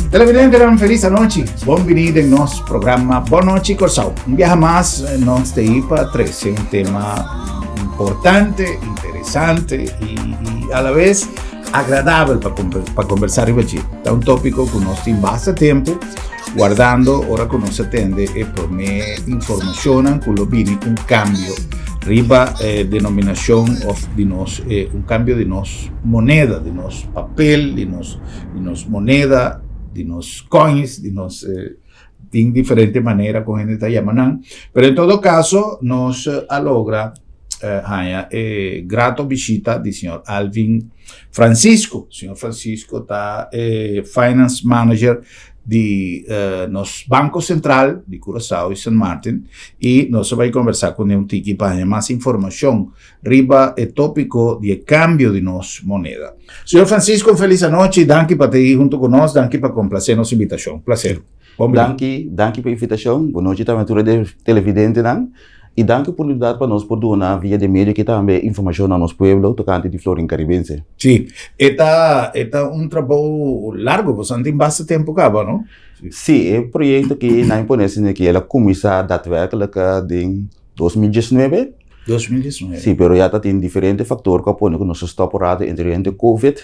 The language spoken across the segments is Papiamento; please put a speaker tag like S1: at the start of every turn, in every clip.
S1: Televidentenan felis anochi. Bon bini den nos programa Bon Nochi Kòrsou. Un biaha mas nos ta ei pa trese un tema importante, interesante i, i a la vez agradabel pa, pa conversar riba dje. Ta un tópiko ku nos tin basta tempu guardando ora ku nos atende e promé informashonnan ku lo bini un kambio riba eh, denominashon of di nos eh, un kambio di nos moneda, di nos papel, di nos moneda, di nos coins, di nos eh, tin diferente manera ku hende ta yama nan. Pero en todo kaso, nos a logra haña grato bishita di señor Alvin Francisco. Señor Francisco ta finance manager di nos Banko Sentral di Curaçao i Sint Maarten i nos a bai kombersá kuné un tiki pa haña mas informashon riba e tópiko di e kambio di nos moneda. Señor Francisco, un felis anochi. Danki pa ta ei huntu ku nos. Danki pa komplasé nos invitashon. Plaser. Bon bini.
S2: Danki, danki pa e invitashon. Bon nochi tambe tur e televidentenan. I danki oportunidat pa nos por duna via di medio aki tambe informashon na nos pueblo tokante di florin karibense.
S1: Sí, e ta e ta un trabou largo, boso tin basta tempu kaba, no?
S2: Sí, e proyekto aki nan pone asina aki el a kuminsá daadwerkelijk den 2019.
S1: 2019.
S2: Sí, pero ya ta tin diferente faktor ku a pone ku nos a stòp un rato entre hende covid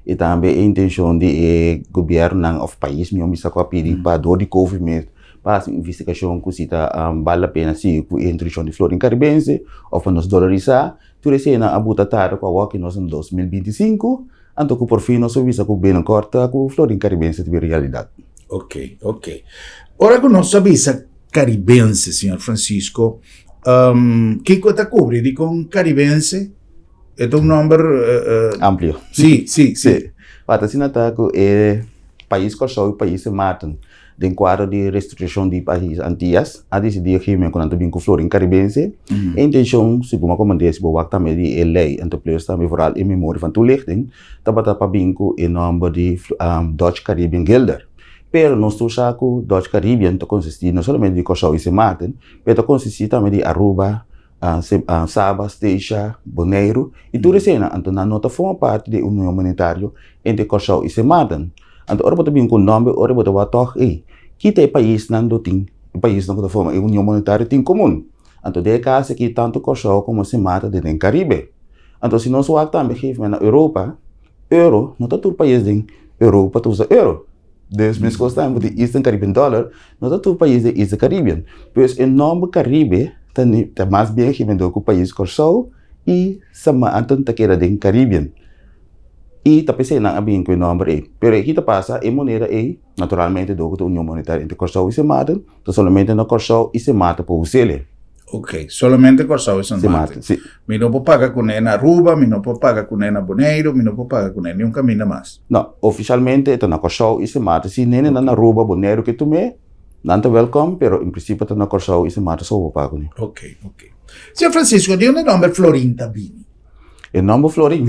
S2: i tambe e intenshon di e gobièrnunan òf pais mihó bisa ku a pidi pa dor di covid mes pa hasi un investigashon ku si ta bal la pena sigui ku e introdukshon di florin karibense òf pa nos dolarisá. Tur eseinan a buta tarde ku awor ki nos na 2025, anto ku porfin nos a bisa ku binnekort ta ku florin karibense ta bira realidat.
S1: Ok, ok. Ora ku nos a bisa karibense, señor Francisco, kiko ta kubri? Dikon karibense? E ta un nòmber
S2: Amplio.
S1: Sí, sí, sí.
S2: Sí. Wak, asina ta ku e pais Kòrsou i pais Sint Maarten den kuadro di restrukturashon di pais Antias a disidí e gegeven ku nan ta bin ku florin karibense. E intenshon, segun a komand'é si bo wak tambe di e lei en plus tambe vooral e memoria van toelichting, tabata pa bin ku e nòmber di Dutch Caribbean Guilder. Pero nos tur sa ku Dutch Caribbean ta konsistí no solamente di Kòrsou i Sint Maarten, pero ta konsistí tambe di Aruba, Saba, Statia, Boneiru i tur eseinan. Anto nan no ta forma parti di e union monetario entre Kòrsou i Sint Maarten. Anto ora bo ta bin ku un nòmber ora bo ta wak tòg ei kita e paisnan lo tin, e paisnan ku ta forma e union monetario tin komun. Anto den e kas aki tantu Kòrsou komo Sint Maarten ta den Karibe. Anto si nos wak tambe geef men na Europa, euro no ta tur pais den Europa ta usa euro. Dus meskos tambe bo tin Eastern Caribbean Dollar, no ta tur pais den Eastern Caribbean. Pues e nòmber Karibe ta ta mas bien gemendó ku pais Kòrsou i Sint Maarten ta keda den Caribbean. I ta p'esei nan a bin ku e nòmber ei. Pero e kita pasa, e moneda ei, naturalmente dor ku ta Union Monetario entre Kòrsou i Sint Maarten, ta solamente na Kòrsou i Sint Maarten por us'el.
S1: Ok, solamente Kòrsou i Sint
S2: Sint
S1: Maarten.
S2: Maarten, si.
S1: Mi no por paga kuné na Aruba, mi no por paga kuné na Boneiru, mi no por paga kuné niun kaminda mas.
S2: No, ofishalmente e ta na Kòrsou i Sint Maarten. Si nendenan na Aruba, Boneiru ke tum'é, nan ta wèlkòm, pero en prinsipio ta na Kòrsou i Sint Maarten so bo paga kuné.
S1: Ok, ok. Señor Francisco, di unda e nòmber Florin ta bini?
S2: E nòmber Florin,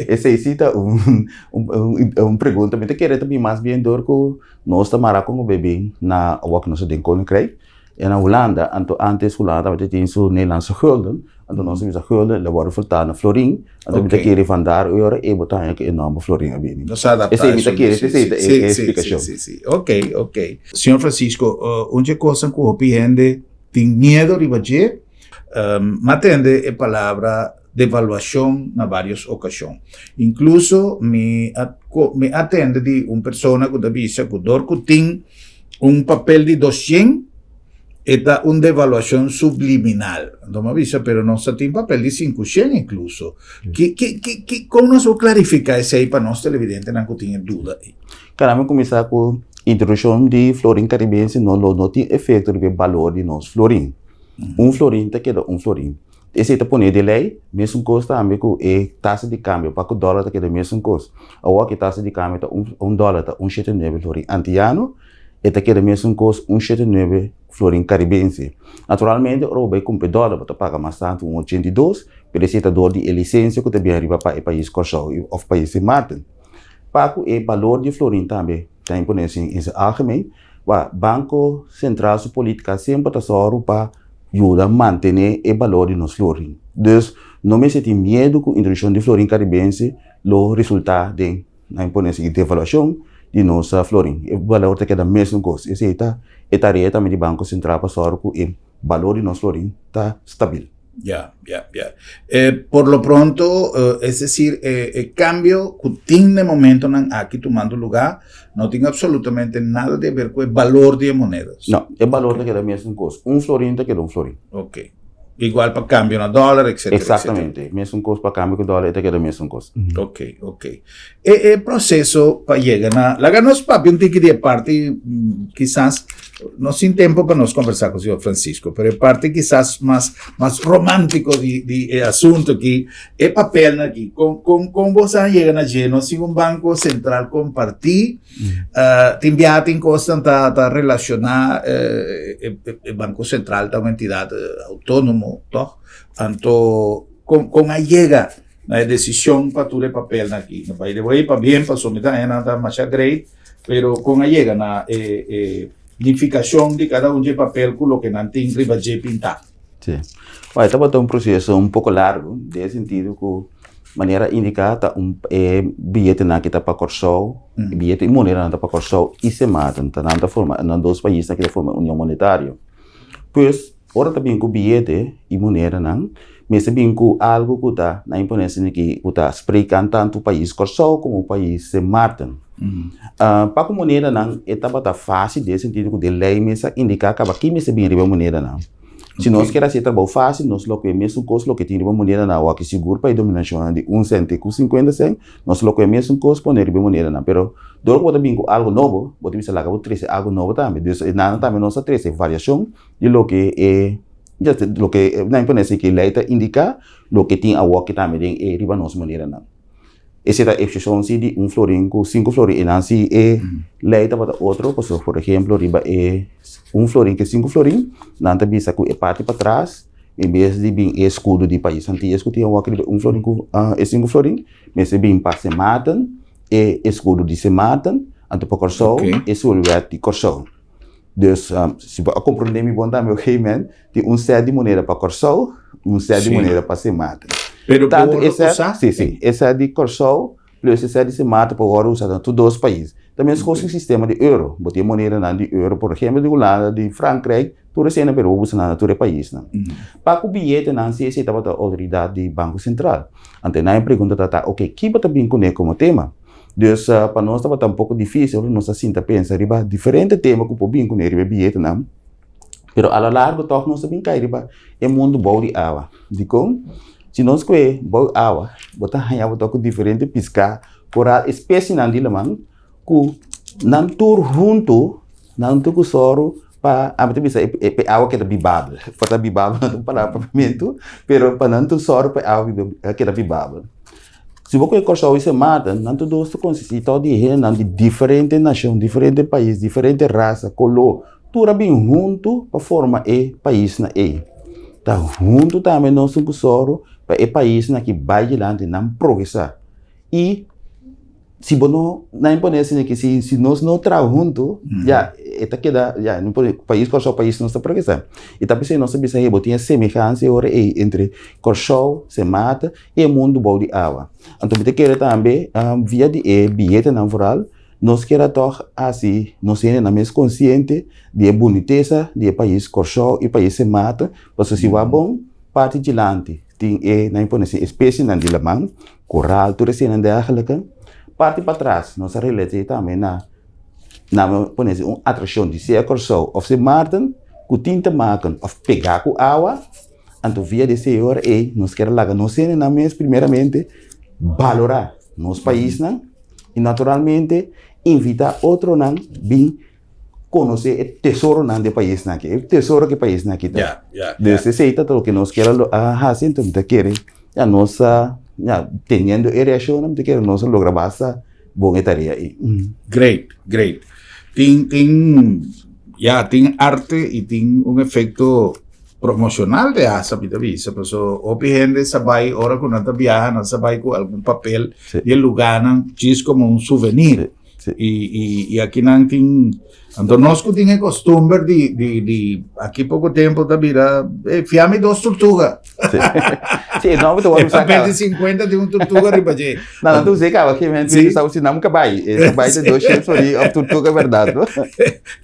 S2: esei si ta un un pregunta. Mi ta kere ta bin mas bien dor ku nos ta mara komo bebé na awor ku nos ta den Koninkrijk e na Hulanda. Anto antes Hulanda tabata tin su Nederlandse gulden, anto nos a bisa gulden lo wòrdu fertá na florin. Anto mi ta kere van daar ora e bo ta haña ku e nòmber Florin a bini.
S1: Nos a adaptá
S2: Esei mi ta kere, esei ta e splikashon.
S1: Si, si, si. Ok, ok. Señor Francisco, un dje kosnan ku hopi hende tin miedo riba dje, M'a tende e palabra devaluashon na varios okashon. Inkluso mi a mi a tende di un persona ku ta bisa ku dor ku tin un papel di doshen e ta un devaluashon subliminal. Anto m'a bisa pero nos ta tin papel di sinkushen inkluso. Ki ki ki ki kon nos por klarifiká esei pa nos televidentenan ku tin e duda ei?
S2: Kara mi kuminsá ku introdukshon di florin karibense no lo no tin efekto riba e balor di nos florin. Un florin ta keda un florin. Esei ta pone di lei, mesun kos tambe ku e tasa di kambio pa ku dòler ta keda mesun kos. Awor ku e tasa di kambio ta un un dòler ta un shete nuebe florin antiano, e ta keda mesun kos un shete nuebe florin karibense. Naturalmente ora bo bai kumpra e dòler bo ta paga mas tantu un 82, pero esei ta dor di e lisensia ku ta bin ariba pa e pais Kòrsou òf pais Sint Maarten. Pa ku e balor di florin tambe ta imponé sin in algemeen, Wak, Banko Sentral su politika semper ta sòru pa yuda mantené e balor di nos florin. Dus, no mester tin miedu ku introdukshon di florin karibense lo resultá den, nan pone así, devaluashon. di nos florin. E balor ta keda mesun kos. Esei ta e tarea tambe di Banko Sentral pa sòru ku e balor di nos florin ta stabil.
S1: Ya, ya, ya. Por lo pronto, es decir, e cambio cu tin na e momentonan aki tumando lugar, no tin absolutamente nada di haber cu e balor di e monedas.
S2: No, e balor ta keda mesun cos. Un florin ta keda un florin.
S1: Ok. Igual pa cambio na dollar, etcetera, etcetera.
S2: Exactamente. Mesun cos pa cambio cu dollar, e ta keda mesun cos.
S1: Ok, ok. E e proceso pa yega na, laga nos papia un tiki di e parti kisas, no sin tempo pa nos conversa cu señor Francisco, pero e parti kisas mas mas romantico di di e asunto aki, e papelnan aki, con con con boso a yega na dje? No sin un banco central comparti, tin biaha tin cosnan ta ta relaciona, e e banco central ta un entidad autonomo, toch? Anto con con a yega Na e desishon pa tur e papelnan aki. No by the way, pabien pasobra mi ta haña nan ta masha great, pero kon a yega na e e nifikashon di kada un dje papel ku loke nan tin riba dje pintá?
S2: Sí. Bueno, e tabata un proseso un poko largu, den e sentido ku manera indiká ta un e biyetenan ki ta pa Kòrsou, e biyete i monedanan ta pa Kòrsou i Sint Maarten, ta nan ta forma, nan dos paisnan ki ta forma e Union Monetario. Pues, Ora ta bin ku biyete i monedanan, mester bin ku algu ku ta na imponé esei aki ku ta sprekan tantu pais Kòrsou komo pais Sint Maarten. Pa ku monedanan e tabata fásil den e sentido ku den lei mes a indiká kaba ki mester bin riba e monedanan. Si nos kier hasi e trabou fásil nos lo kue mesun kos loke tin riba monedanan awor ki sigur pa e dominashonnan di un sènt te ku sinkuenta sènt nos lo kue mesun kos pone riba e monedanan. Pero dor ku bo ta bin ku algu nobo bo ta bisa laga bo trese algu nobo tambe. Dus e nan tambe nos a trese variashon. Di loke e loke nan pone si ki lei ta indiká, loke tin awor ki tambe den e riba nos maneranan. Esei ta eksepshon si di un florin ku sinku florin einan si e lei tabata otro, pasobra por ehemplo riba e un florin ku e sinku florin nan ta bisa ku e parti patras en bes di bin e eskudo di pais Antillas ku tin awor riba e un florin ku e sinku florin mester bin pa Sint Maarten e eskudo di Sint Maarten anto pa Kòrsou e silhouette di Kòrsou. Dus si bo a komprondé mi bon tambe oké men, tin un sèt di moneda pa Kòrsou, un sèt di moneda pa Sint Maarten.
S1: Pero por wòrdu usá?
S2: Sí, sí. E sèt di Kòrsou plus e sèt di Sint Maarten por wòrdu usá na tur dos pais. Ta meskos ku e sistema di euro. Bo tin e monedanan di euro, por ehempel di Hulanda, di Frankrijk, tur esei nan pero bo usa nan na tur e paisnan. Pa ku biyetenan si esei tabata outoridat di Banko Sentral. Anto nan e pregunta ta ta, oké, ki bo ta bin kuné komo tema? Dus pa nos tabata un poko difícil, nos a sinta pensa riba diferente tema ku por bin kuné riba e biyetenan, pero a lo largo tòg nos a bin kai riba e mundu bou di awa. Dikon? Si nos kue bou awa, bo ta haña bo ta ku diferente piská, koral, espesienan di laman ku nan tur huntu, nan tur ku sòru pa, ami ta bisa e awa keda bibabel. Por ta bibabel no ta un palabra papiamentu, pero pa nan tur sòru pa e awa keda bibabel. Si bo kohe Kòrsou i Sint Maarten, nan tur dos ta konsistí tòg di hendenan di diferente nashon, diferente pais, diferente rasa, koló. Tur a bin huntu pa forma e paisnan ei. Ta huntu tambe nos tin ku sòru pa e paisnan aki bai dilanti, nan progresá. I si bo no, nan pone asina ki si si nos no traha huntu, ya e ta keda, ya no por pais Kòrsou pais nos ta progresá. I ta p'esei nos ta bisa hey bo tin e semehansia ora ei entre Kòrsou, Sint Maarten i e mundu bou di awa. Anto mi ta kere tambe via di e biyetenan vooral nos kier a tòg hasi nos hendenan mes konsiente di e bunitesa di e pais Kòrsou i pais Sint Maarten pasobra si wak bon parti dilanti tin e nan pone si espesienan di laman, koral tur eseinan dergelike. Parti patras nos a relat'é tambe na nan pone si un atrakshon di sea Kòrsou òf Sint Maarten ku tin te maken òf pegá ku awa. Anto via di e Señor ei nos kier laga nos hendenan mes primeramente balorá nos paisnan i naturalmente invitá otronan bin konosé e tesoronan di e paisnan aki, e tesoro ku e paisnan aki ta. Dus esei ta loke nos kier a hasi, anto mi ta kere ya nos a ya teniendo e reakshonnan mi ta kere nos a logra basta bon e tarea ei.
S1: Great, great. Tin tin ya tin arte i tin un efekto promocional de hasta mi ta bisa paso hopi hende sa bai ora ku nan ta biaha nan sa bai ku algun papel di e lugarnan djis komo un souvenir i i i aki nan tin anto nos ku tin e kostumber di di di aki poko tempo ta bira e fia mi dos tortuga.
S2: Sí. Si, e nòmber ta wòrdu
S1: E
S2: usá
S1: papel
S2: kaba.
S1: di 50 tin un turtuga riba dje.
S2: Nan nan ta us'é kaba, ke men
S1: Sí.
S2: sa si nan kabai. E kabai ta 200 florin òf turtuga bèrdat, no?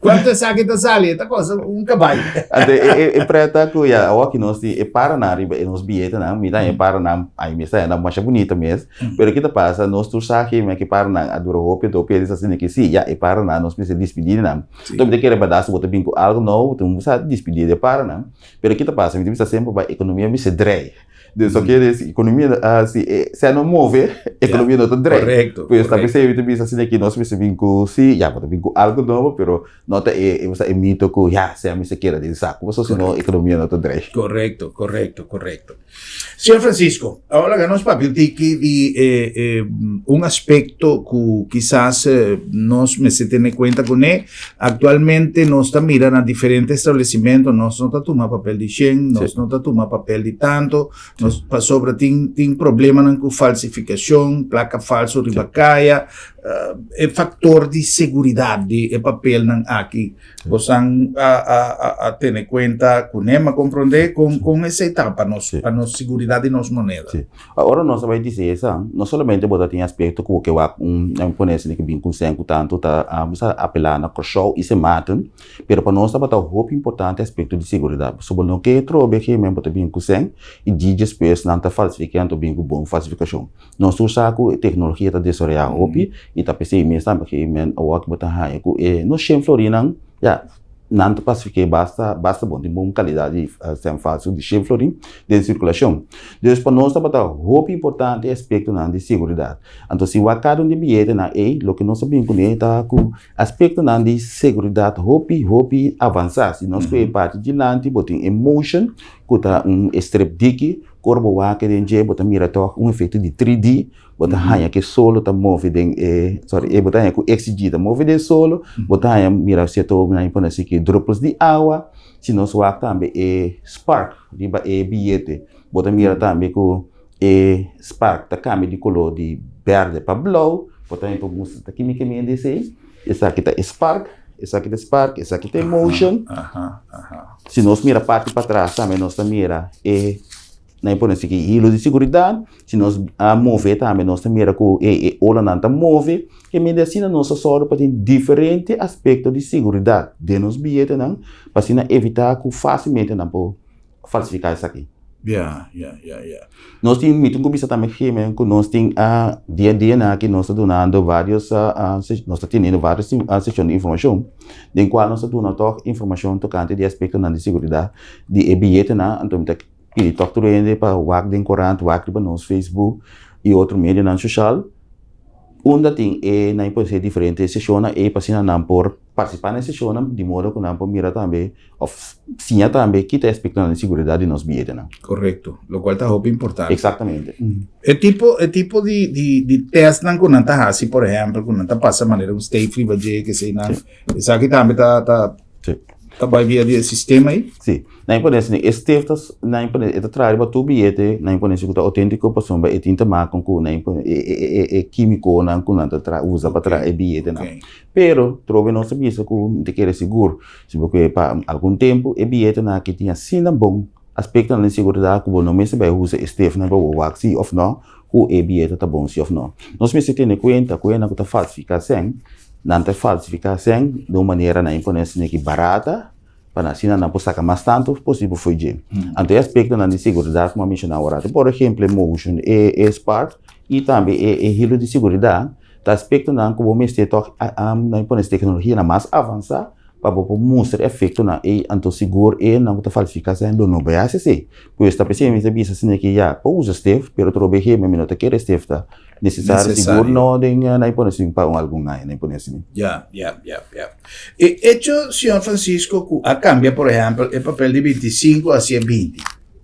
S1: Kuantu esaki ta sali? E ta kosta un kabai.
S2: Anto e e e preta ku ya awor ki nos tin e paranan riba e nos biyetenan, mi ta haña e paranan, ai mi sa nan masha bunita mes, pero ke ta pasa nos tur sa ke men ke paranan a dura hopi anto hopi hende sa sinti ke si ya e paranan nos mester dispidí di nan. Anto mi ta kere bèrdat si bo ta bin ku algu nobo bo ta sa dispidí di e paranan. Pero ke ta pasa mi ta bisa semper bai ekonomia mester drei. Dus loke e si ekonomia si e sè no move ekonomia no ta drei.
S1: Korekto,
S2: Pues ta
S1: korekto.
S2: p'esei mi ta bisa asina ki nos mester bin ku si ya bo ta bin ku algu nobo pero no ta e e e mito ku ya sè mester keda den saku pasobra si no ekonomia no ta drei.
S1: Korekto, korekto, korekto. Señor Francisco, awor laga nos papia un tiki di e e un aspekto ku kisas nos mester tene kuenta kuné. Aktualmente nos ta mira na diferente establesimentu, nos no ta tuma papel di shen, nos no ta tuma papel di tantu, nos pasobra tin tin problemanan ku falsifikashon, plaka falsu riba kaya, e faktor di seguridat di e papelnan aki. Bosan a a a a tene kuenta kuné, m'a komprondé kon kon esei ta pa nos pa nos seguridat di nos moneda.
S2: Sí. Ora nos a bai disi esa, no solamente bo ta tin aspekto ku bo ke wak un nan pone esei ke bin ku sèn ku tantu ta bisa apelá na Kòrsou i Sint Maarten, pero pa nos tabata hopi importante aspekto di seguridat. Pasobra bo no ke trobe ke men bo ta bin ku sèn i djis despues nan ta falsifiká anto bin ku bon falsifikashon. Nos tur sa ku e teknologia ta desaroyá hopi i ta p'esei mes tambe ke men awor ku bo ta haña ku e no shen florinnan ya nan ta klasifiké basta basta bon tin bon kalidat di sèn falsu di shen florin den sirkulashon. Dus pa nos tabata hopi importante e aspektonan di seguridat. Anto si wak kada un di e biyetenan ei loke nos a bin kuné ta ku aspektonan di seguridat hopi hopi avansá. Si nos kohe e parti dilanti bo tin e motion ku ta un strip diki. Ora bo wak den dje bo ta mira tòg un efekto di 3D, bo ta haña ku e solo ta move den e, sorry, e bo ta haña ku XG ta move den e solo, bo ta haña mira sierto nan pone así ki druppels di awa, si nos wak tambe e spark riba e biyete, bo ta mira tambe ku e spark ta kambia di koló di bèrdè pa blou, bo ta haña por mustra ta kimi ke mende esei, esaki ta e spark, esaki ta e spark, esaki ta e motion. Si nos mira parti patras tambe nos ta mira e nan e pone esaki hilo di seguridat, si nos a move tambe nos ta mira ku e e olanan ta move, ke mende asina nos a sòru pa tin diferente aspekto di seguridat den nos biyetenan pa asina evitá ku fásilmente nan por falsifiká esaki.
S1: Ya, ya, ya, ya.
S2: Nos tin, mi tin ku bisa tambe Jimen ku nos tin a dia a dia nan aki nos ta dunando varios nos ta teniendo varios seshon di informashon den kual nos ta duna tòg informashon tokante di aspektonan di seguridat di e biyetenan anto mi ta pidi tòg tur hende pa wak den korant wak riba nos Facebook i otro medionan soshal unda tin e nan por hasi diferente seshonnan ei pa asina nan por partisipá na e seshonnan di modo ku nan por mira tambe Of siña tambe kita e aspectonan di seguridad di nos biyetenan.
S1: Correcto, locual ta hopi importante.
S2: Exactamente.
S1: E tipo, e tipo di, di, di testnan cu nan ta haci, por ehempel, cu nan ta pasa manera un stay free baje, que sei nan. Esaki tambe ta, ta,
S2: Sí.
S1: ta bai via di e sistema ei?
S2: Sí. Nan e pone asina, e stef ta, nan e pone, e ta traha riba tur biyete, nan e pone si cu ta autentico pasobra e tin te maken cu nan e pone e, e, e, e quimiconan cu nan ta traha, usa pa traha e biyetenan.
S1: Okay.
S2: Pero, trobe nos ta bisa cu mi ta kere sigur, si bo ke pa algun tempu e biyetenan aki tin asina bon aspektonan di seguridat ku bo no mester bai usa e stefnan pa bo wak si òf nò ku e biyete ta bon si òf nò. Nos mester tene kuenta ku esnan ku ta falsifiká sèn, nan ta falsifiká sèn di un manera nan pone asina ki barata pa nan asina nan por saka mas tantu posibel for dje. Anto e aspektonan di seguridat ku mi a menshoná awor, por ehempel e motion, e spark i tambe e hilo di seguridat. Ta aspektonan ku bo mester tòg nan pone teknologianan mas avansá pa bo por mustra e efektonan ei, anto sigur e nan ku ta falsifiká esei lo no bai hasi esei. Pues ta p'esei mi ta bisa asina ke ya, por usa stef, pero otro bes mi no ta kere stef ta nesesario, sigur no den nan pone asina pa un algun aña nan pone asina.
S1: Ya, ya, ya, ya. E echo, señor Francisco, ku a kambia por ehèmpel e papel di 25 hacia 20,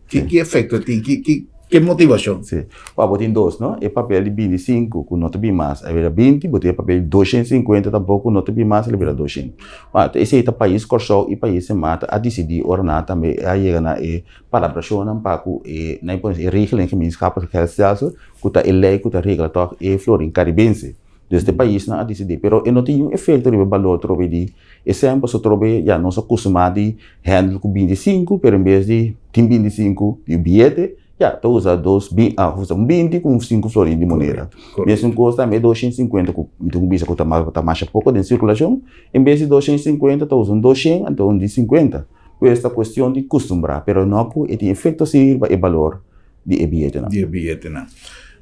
S1: Ki ki efecto tin? Ki ki ki motivacion?
S2: Sí. Wak, bo tin dos, no? E papel di 25 ku no ta bin mas, a bira 20, bo tin e papel di 250 tampoko ku no ta bin mas, el a bira 200. Wak, esei ta pais Kòrsou i pais Sint Maarten a disidí ora nan tambe a yega na e palabrashonnan pa ku e, nan pone e regeling gemeenschappelijk geldstelsel, ku ta e lei ku ta regla tòg e florin karibense. Dus e paisnan a disidí, pero e no tin niun efekto riba e balor trobe di e sèn, pasobra trobe ya nos a kustumá di hèndel ku 25, pero en bes di tin 25 di un biyete, Ya, ta usa dos bin, ah, usa un 20 ku un 5 florin di moneda. Mesun kos tambe 250 ku mi tin ku bisa ku ta mas ta masha poko den sirkulashon, en bes di 250 ta usa un 200 anto un di 50. Pues ta kuestion di kustumbrá, pero no ku e tin efekto si riba e balor di e biyetenan.
S1: Di e biyetenan.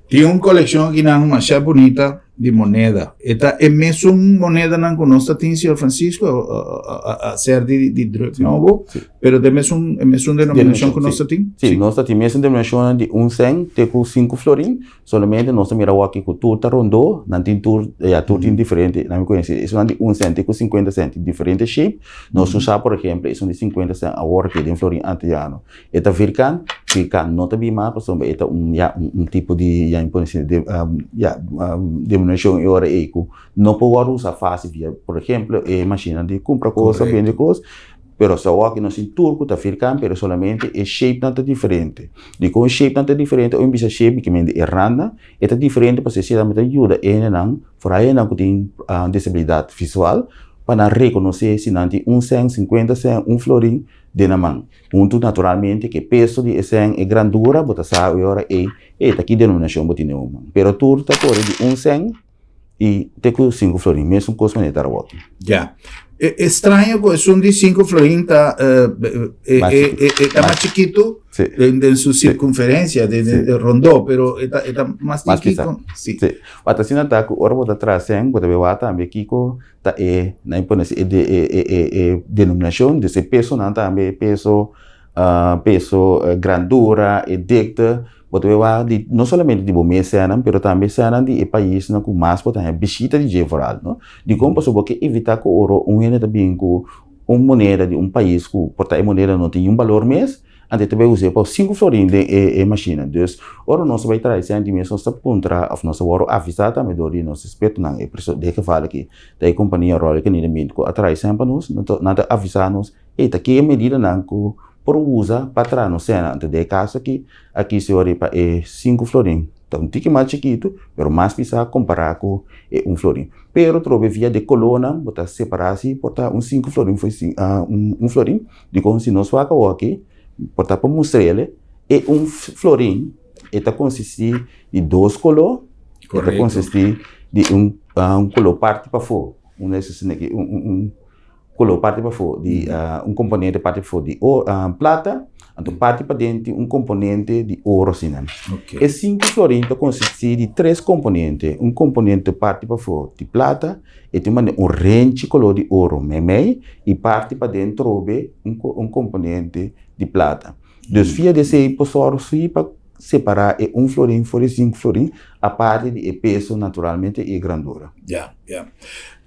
S1: Tin un kolekshon akinan masha bunita di moneda. E ta e mesun monedanan ku nos ta tin, señor Francisco, a ser di di druk nobo, pero ta e mesun e mesun denominashon ku nos ta tin?
S2: Si, nos ta tin mesun denominashonnan di un sèn te ku sinku florin, solamente nos ta mira awor aki ku tur ta rondó, nan tin tur, ya tur tin diferente, nan mi konosé esunnan di un sèn te ku sinkuenta sèn tin diferente shape, nos no sa por ehempel esun di sinkuenta sèn awor aki den florin antiano. E ta virkan, virkan no ta bin mas pasobra e ta un ya un tipo di ya mi por disi ya denominashon e ora ei ku no por wòrdu usa fásil via por ehemplo e mashina di kumpra kos òf bende kos, pero si awor aki nos tin tur ku ta virkan pero solamente e shapenan ta diferente. Dikon e shapenan ta diferente? Ora mi bisa shape mi ke mende e randa e ta diferente pasobra esei tambe ta yuda e hendenan foral e hendenan ku tin disabilidat visual pa nan rekonosé si nan tin un sèn, sinkuenta sèn, un florin den nan man. Huntu naturalmente ku e peso di e sèn, e grandura, bo ta sa e ora ei, ei ta ki denominashon bo tin den bo man. Pero tur ta kore di un sèn i te ku sinku florin, mesun kos manera ta rawoki.
S1: Ya. E straño ku esun di sinku florin ta e ta mas chikitu den su sirkunferensia, den rondó, pero e ta e ta mas chikitu.
S2: Si. Wak asina ta ku ora bo ta traha sèn bo ta bai wak tambe kiko ta e nan e pone e e e e denominacion dus e pesonan tambe e peso peso grandura e dikte bo ta wak di no solamente di bo mes sènan pero tambe sènan di e paisnan ku mas bo ta haña bishita di dje vooral no dikon pasobra bo ke evita ku ora un hende ta bin ku un moneda di un pais ku por ta e moneda no tin niun balor mes Anto e ta bai us'é pa sinku florin den e e mashina. Dus, ora nos ta bai traha esei mes nos ta puntra òf nos ta wòrdu avisá tambe dor di nos ekspertonan, e perso den e geval aki ta e kompania Royal Canadian Mint ku a traha esei pa nos, nan ta nan ta avisá nos, ey ta ki e medidanan ku por usa pa traha nos sena. Anto den e kaso aki a kisi ora pa e sinku florin ta un tiki mas chikitu pero mas pisá kompará ku e un florin. Pero trobe via di e kolónan bo ta separá si por ta un sinku florin for un florin. Dikon si nos wak awoki, por ta pa mustr'el, e un florin e ta konsistí di dos koló, e ta konsistí di un koló parti pafó, un un koló parti pafó di un komponente parti pafó di plata, anto parti paden tin un komponente di oro asina. E sinku florin ta konsistí di tres komponente, un komponente parti pafó di plata, E tin mane un renchi koló di oro meimei i parti paden trobe un komponente di plata. Dus via di esei por sòru si pa separá e un florin for di sinku florin aparte di e peso naturalmente i e grandura.
S1: Ya, ya.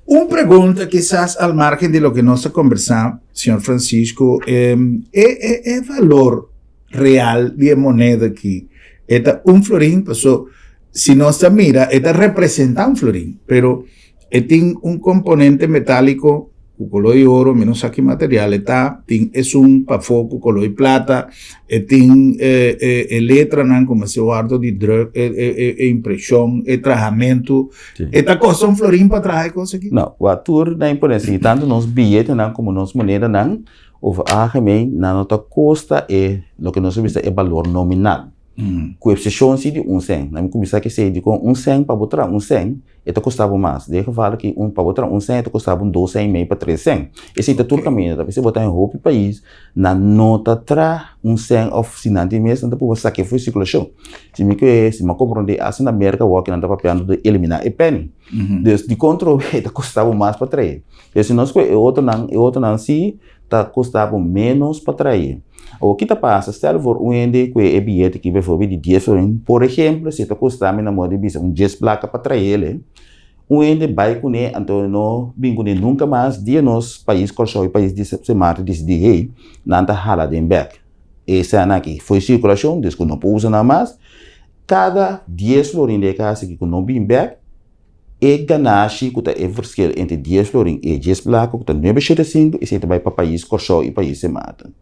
S1: Un pregunta kisas al margen di loke nos a kombersá, señor Francisco, e e e valor real di e moneda aki e ta un florin paso si nos ta mira e ta representa un florin pero e tin un componente metalico cu color di oro mi no sa ki material e ta tin esun pafo cu color di plata e tin e e e letranan cu mester wordo di druk e e e impresion e trahamento e ta costa un florin pa traha e cos aki?
S2: No, wak tur na imponencia si tanto nos biyetenan como nos monedanan over algemeen nan no ta costa e loke nos ta bisa e balor nominal. Ku eksepshon si di un sèn. Nan mi kuminsá ku esei dikon un sèn pa bo traha un sèn e ta kosta bo mas. Den e geval aki un pa bo traha un sèn e ta kosta bo un dos sèn i mei pa tres sèn. Esei ta tur kaminda. Ta p'esei bo ta den hopi pais nan no ta traha un sèn òf si nan tin mes nan ta purba sak'é for di sirkulashon. Si mi ke si mi a komprondé asta na Merka awor ku nan ta papiando di eliminá e pèni. Dus dikon trobe e ta kosta bo mas pa trae. Pero si nos kohe e otronan e otronan si ta kosta bo ménos pa trae. Awor ki ta pasa? Stel voor un hende ku e biyete aki bijvoorbeeld di dies florin, por ehemplo si e ta kosta mi na moda di bisa un dies plaka pa trael e, un hende bai kuné anto e no bin kuné nunka mas, dia nos pais Kòrsou i pais di Sint Maarten disidí hey, nan ta hala den bèk e sèn aki for sirkulashon, dus ku no por usa nan mas, kada dies florin di e kas aki ku no bin bèk, E ganashi ku ta e verschil entre dies florin i e dies plaka ku ta nuebe shete sinku esei ta bai pa pais Kòrsou i pais Sint Maarten.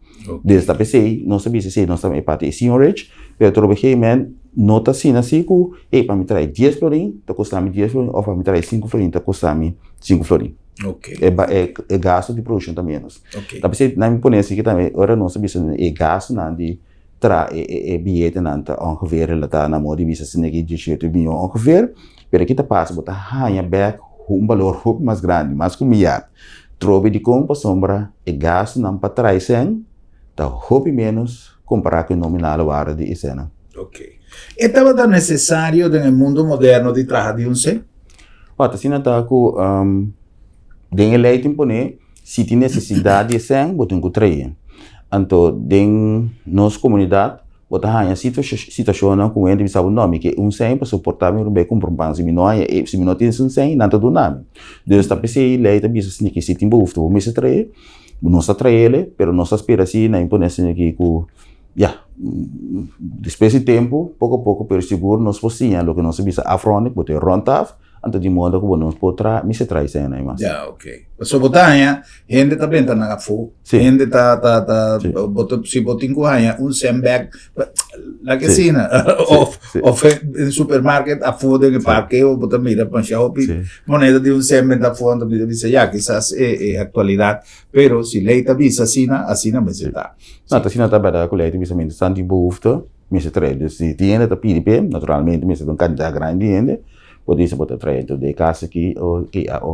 S2: Des ta p'esei nos ta bisa esei nos ta e parti e seigniorage pero tur obe gemen no ta asina si ku ey pa mi trae dies florin ta kosta mi dies florin òf pa mi trae sinku florin ta kosta mi sinku florin. E e gasto di produkshon ta ménos. Ta p'esei nan mi pone asiki tambe ora nos ta bisa e gastonan di. tra e e e biyetenan ta ongeveer relatá na modo di bisa asina ki 18 mion ongeveer, pero ki ta pasa bo ta haña bèk un balor hopi mas grandi, mas ku miar. Trobe dikon pasobra e gastunan pa trae sèn ta hopi ménos kompará ku e nominale waarde di e sènnan.
S1: Ok. E tabata nesesario den e mundu moderno di traha di un sèn?
S2: Wak, asina ta ku den e lei tin pone si tin nesesidat di e sèn bo tin ku trae. Anto den nos komunidat bo ta haña situashonnan ku hende bisa bo no mi ke un sèn pasobra por ta mi bai kumpra un pan si mi no haña e si mi no tin esun sèn nan ta duna mi. Dus ta p'esei lei ta bisa asina ke si tin behoefte bo mester trae, nos ta traele pero nos ta spera si nan pone asina ki ku ya despues di tempu poko poko pero sigur nos por siña loke nos ta bisa afronde ku bo ta e rond af. Anto di modo ku bo no por traha, mester traha esei nan mas.
S1: Ya, ok. Pasobra bo ta haña, hende ta benta nan afó.
S2: Sí.
S1: Hende ta, ta, ta,
S2: Sí.
S1: bo ta, si bo tin ku haña un sandbag, la ke
S2: Sí.
S1: asina.
S2: Sí,
S1: Of,
S2: sí.
S1: of den supermarket afó den e
S2: Sí.
S1: parkeo, bo ta mira masha hopi
S2: Sí.
S1: moneda di un sèn benta afó, anto mi ta bisa, ya, kisas e, e aktualidat. Pero si lei ta bisa asina, asina mester
S2: Sí.
S1: ta.
S2: No,
S1: Sí.
S2: ta asina ta bèrdat ku lei ta bisa mientras tantu tin behoefte, mester trae. Dus si tin hende ta pidi p'e, naturalmente mester ta un kantidat grandi di hende. Bo dice bo ta trae dor di e cas aki o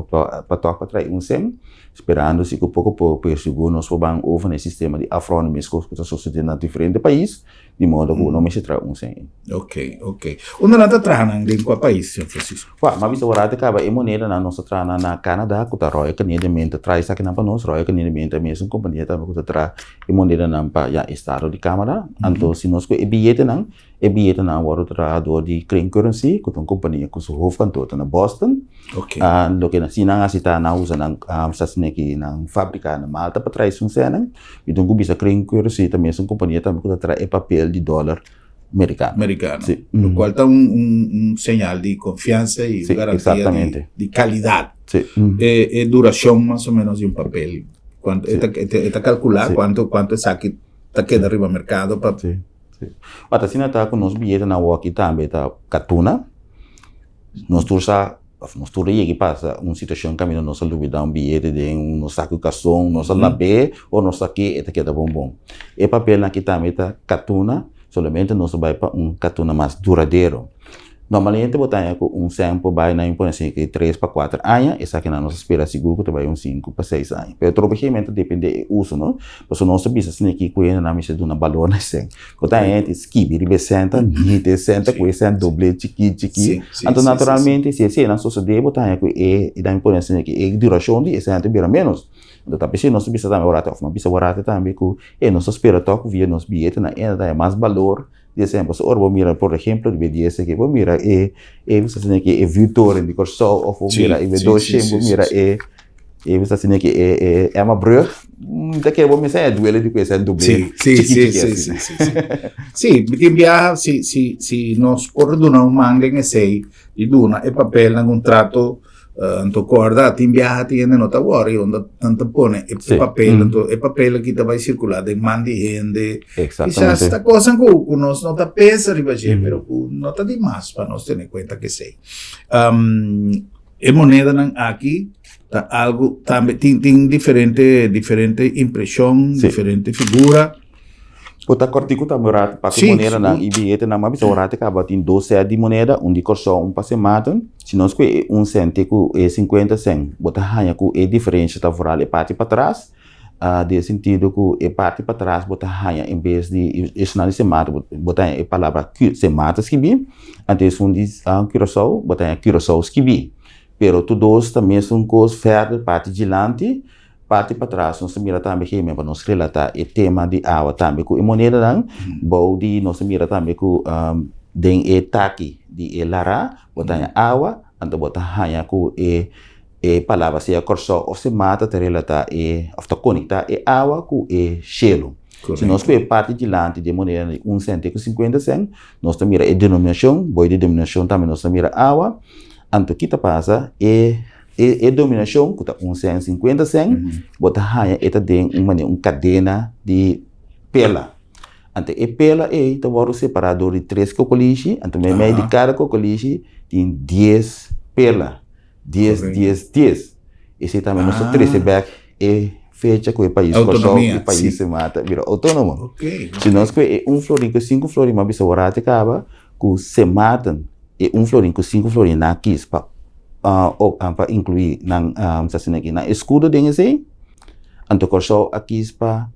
S2: pa tok pa trae un cen, sperando si cu poco poco pero sigur nos por ban over na e sistema di afronde mescos cu ta sucede na diferente pais, di modo cu no mester trae un cen.
S1: Ok, ok. Unda nan ta traha nan den cua pais, señor Francisco?
S2: Wak, m'a bisa ora ta caba e monedanan nos ta traha nan na Canada cu ta Royal Canadian Mint ta traha esakinan pa nos, Royal Canadian Mint ta e mesun compania tambe cu ta traha e monedanan pa ya estado di Canada, anto si nos cu e biyetenan E biyetenan a wòrdu traha dor di Crane Currency, ku ta un kompania ku su hoofdkantoor ta na Boston. Loke nan si nan hasi ta nan usa nan sasneki nan fabrika na Malta pa traha esun sènan. Mi tin ku bisa Crane Currency ta mes un kompania tambe ku ta traha e papel di dòler merikano.
S1: Merikano.
S2: Si.
S1: Lokual ta un señal di konfiansa i un garantia di kalidat.
S2: Si.
S1: E durashon mas o menos di un papel, kuantu e ta kalkulá kuantu esaki ta keda riba merkado pa.
S2: Si. Sí. Wat asina ta ku nos biyetenan awor aki tambe ta katuna. Nos tur sa, òf nos tur a yega i pasa un situashon kaminda nos a lubidá un biyete den un nos saku kason, nos a lab'é o nos sak'é e ta keda bon bon. E papelnan aki tambe ta katuna, solamente nos a bai pa un katuna mas duradero. Normalmente bo ta haña ku un sèn por bai na un pone asina ki tres pa kuater aña, esakinan nos ta spera sigur ku ta bai un sinku pa seis aña. Pero otro bes ta depende e uso no, pasobra nos ta bisa asina ki ku hendenan mester duna balor na e sèn. Ku ta haña hende skibi riba e sèn ta nita e sèn ta ku e sèn dobl'é chikí chikí. Anto naturalmente si eseinan sosodé bo ta haña ku e nan pone asina ki e durashon di e sèn ta bira ménos. Anto ta p'esei nos ta bisa tambe awor òf mi a bisa awor tambe ku e nos ta spera tòg ku via nos biyetenan e ta haña mas balor. Di esempel, so ora bo mira por ehemplo riba e dies aki, bo mira e e bo sa asina ki e vuurtoren di Kòrsou òf bo mira e Doshing, bo mira e e bo sa asina ki e e Emmabrug, mi ta kere bo mester e duele di ku esei doble chiki chiki asina.
S1: Sí, mi tin biaha si si si nos por duna un man den esei i duna e papelnan un trato Anto korda tin biaha tin hende no ta wòri unda nan ta pone e papel anto e papel aki ta bai sirkulá den man di hende. Kisas ta kosan ku ku nos no ta pensa riba dje pero ku no ta dimas pa nos tene kuenta ku esei. E monedanan aki ta algu tambe tin tin diferente diferente impreshon diferente figura.
S2: Bo ta kòrtiku tambe ora pa ku monedanan i biyetenan. M'a bisa ora ta kaba tin dos sèt di moneda, un di Kòrsou, un pa Sint Maarten. Si nos ku e un sènt te ku e sinkuenta sènt, bo ta haña ku e diferensha ta vooral e parti patras, den e sentido ku e parti patras bo ta haña en bes di esnan di Sint Maarten bo ta haña e palabra Sint Maarten skibí, anto esun di Curaçao bo ta haña Curaçao skibí. Pero tur dos ta mesun kos vèrder parti dilanti. Parti patras nos ta mira tambe heme pa nos relata e tema di awa tambe ku e monedanan. Bou di nos ta mira tambe ku den e taki di e lara bo ta haña awa, anto bo ta haña ku e e palabra sea Kòrsou òf Semata ta relata e òf ta konektá e awa ku e shelu. Si nos ku e parti dilanti di e monedanan di un sènt te ku sinkuenta sènt nos ta mira e denominashon, bou di e denominashon tambe nos ta mira awa. Anto ki ta pasa? E E dominashon ku ta un sèn sinkuenta sèn, bo ta haña e ta den un manera un kadena di pela. Anto e pela ei ta wòrdu separá dor di tres kokolishi, anto meimei di kada kokolishi tin dies pela, dies, dies, dies. Esei tambe nos ta trese bèk e. fecha ku e pais Kòrsou i pais Sint Maarten a bira outónomo. Si nos kue e un florin ku e sinku florin, mi a bisa wor ati kaba ku Sint Maarten e un florin ku sinku florin nan a kis pa pa inkluí nan sa asina aki nan eskudo den esei, anto Kòrsou a kis pa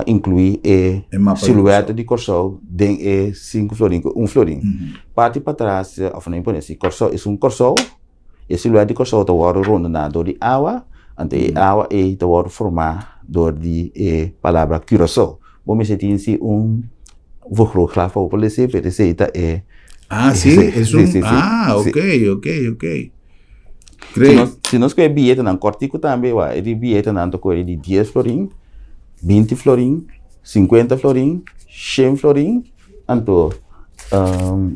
S2: inkluí e silueta di Kòrsou den e sinku florin ku un florin. Parti patras òf nan pone si Kòrsou esun Kòrsou. E siluet di Kòrsou ta wòrdu rondoná dor di awa, anto e awa ei ta wòrdu formá dor di e palabra Curaçao. Bo mester tin si un vergrootglas pa bo por lesa, pero esei ta e.
S1: Ah, si, es un, ah, ok, ok, ok. Great.
S2: Si nos kohe biyetenan kòrtiku tambe, wak, e di biyetenan ta kohe di dies florin, binti florin, sinkuenta florin, shen florin, anto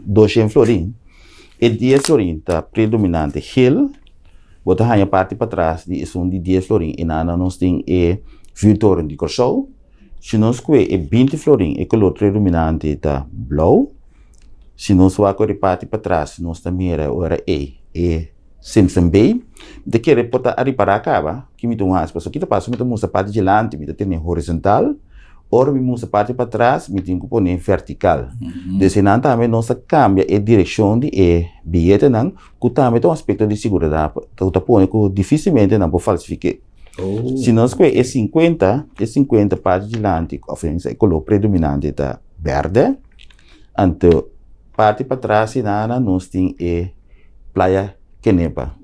S2: doshen florin. E dies florin ta predominante gel, bo ta haña parti patras di esun di dies florin i nana nos tin e vuurtoren di Kòrsou. Si nos kue e binti florin e kolor predominante ta blou. Si nos wak ora e parti patras nos ta mira ora ei e Simpson Bay. Mi ta kere por ta a ripará kaba ki mi ta un hasi pasobra ki ta pasa mi ta mustra parti djelanti mi ta tene horizontal. Ora mi mustra parti patras mi tin ku pone vertikal. Dus einan tambe nos ta kambia e direkshon di e biyetenan ku tambe ta un aspekto di siguridat ku ta pone ku difisilmente nan por falsifik'é. Si nos kohe e sinkuenta, e sinkuenta parti dilanti òf e koló predominante ta bèrdè, anto parti patras einana nos tin e Playa Kenepa.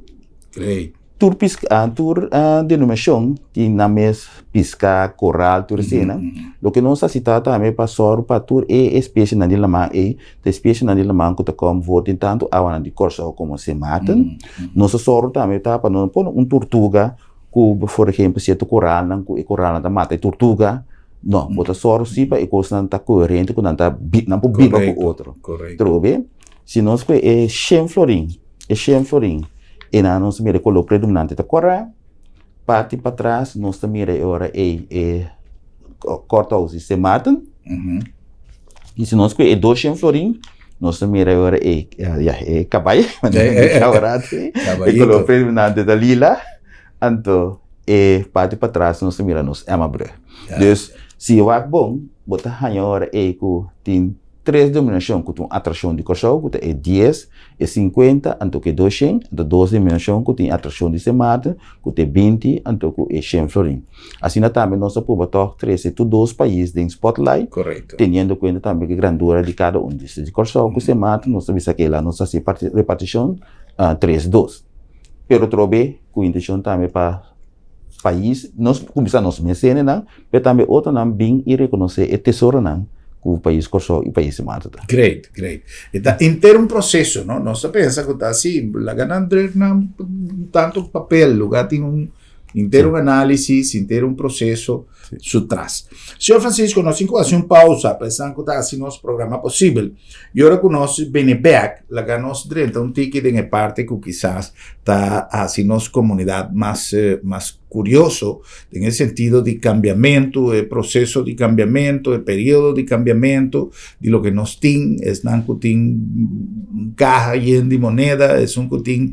S2: Tur piska, tur denominashon tin nan mes piska, koral, tur eseinan. Loke nos a sita tambe pa sòru pa tur e espesienan di laman ei, ta espesienan di laman ku ta kòm for den tantu awanan di Kòrsou komo Sint Maarten. Nos a sòru tambe ta pa no pone un turtuga ku por ehempel sierto koralnan ku e koralnan ta mata e turtuga. No, bo ta sòru si pa e kosnan ta koherente ku nan ta nan por biba ku otro. Trobe. Si nos kue e shen florin, e shen florin, e nan nos ta mira e koló predominante ta kòrá, parti patras nos ta mira e ora ei e kòrtòus di Sint Maarten. I si nos kue e dos shen florin, nos ta mira e ora ei, ya, e kabai, e koló predominante ta lila, anto e parti patras nos ta mira nos Emmabrug. Dus, si wak bon, bo ta haña ora ei ku tin. Tres denominashon ku ta un atrashon di Kòrsou ku ta e dies, e sinkuenta anto ku e doshen, anto dos denominashon ku tin atrashon di Sint Maarten ku ta e binti anto ku e shen florin. Asina tambe nos a pruba tòg trese tur dos pais den spotlight, teniendo kuenta tambe ku e grandura di kada un. Di Kòrsou ku Sint Maarten nos ta bisa kela nos a hasi repartishon tres dos. Pero trobe ku intenshon tambe pa. pais, nos kuminsá nos mes hendenan, pero tambe otronan bin i rekonosé e tesoronan ku pais Kòrsou i pais Sint Maarten ta.
S1: Great, great. E ta henter un proseso, no? Nos ta pensa ku ta así, laga nan druk nan tantu papel, lugá tin un henter un análisis, henter un proseso su tras. Señor Francisco, nos tin ku hasi un pausa pa esnan ku ta hasi nos programa posibel. I ora ku nos bini bèk, laga nos drenta un tiki den e parti ku kisas ta hasi nos komunidat mas mas kurioso den e sentido di kambiamentu, e proseso di kambiamentu, e periodo di kambiamentu di loke nos tin, esnan ku tin un kaha yen di moneda, esun ku tin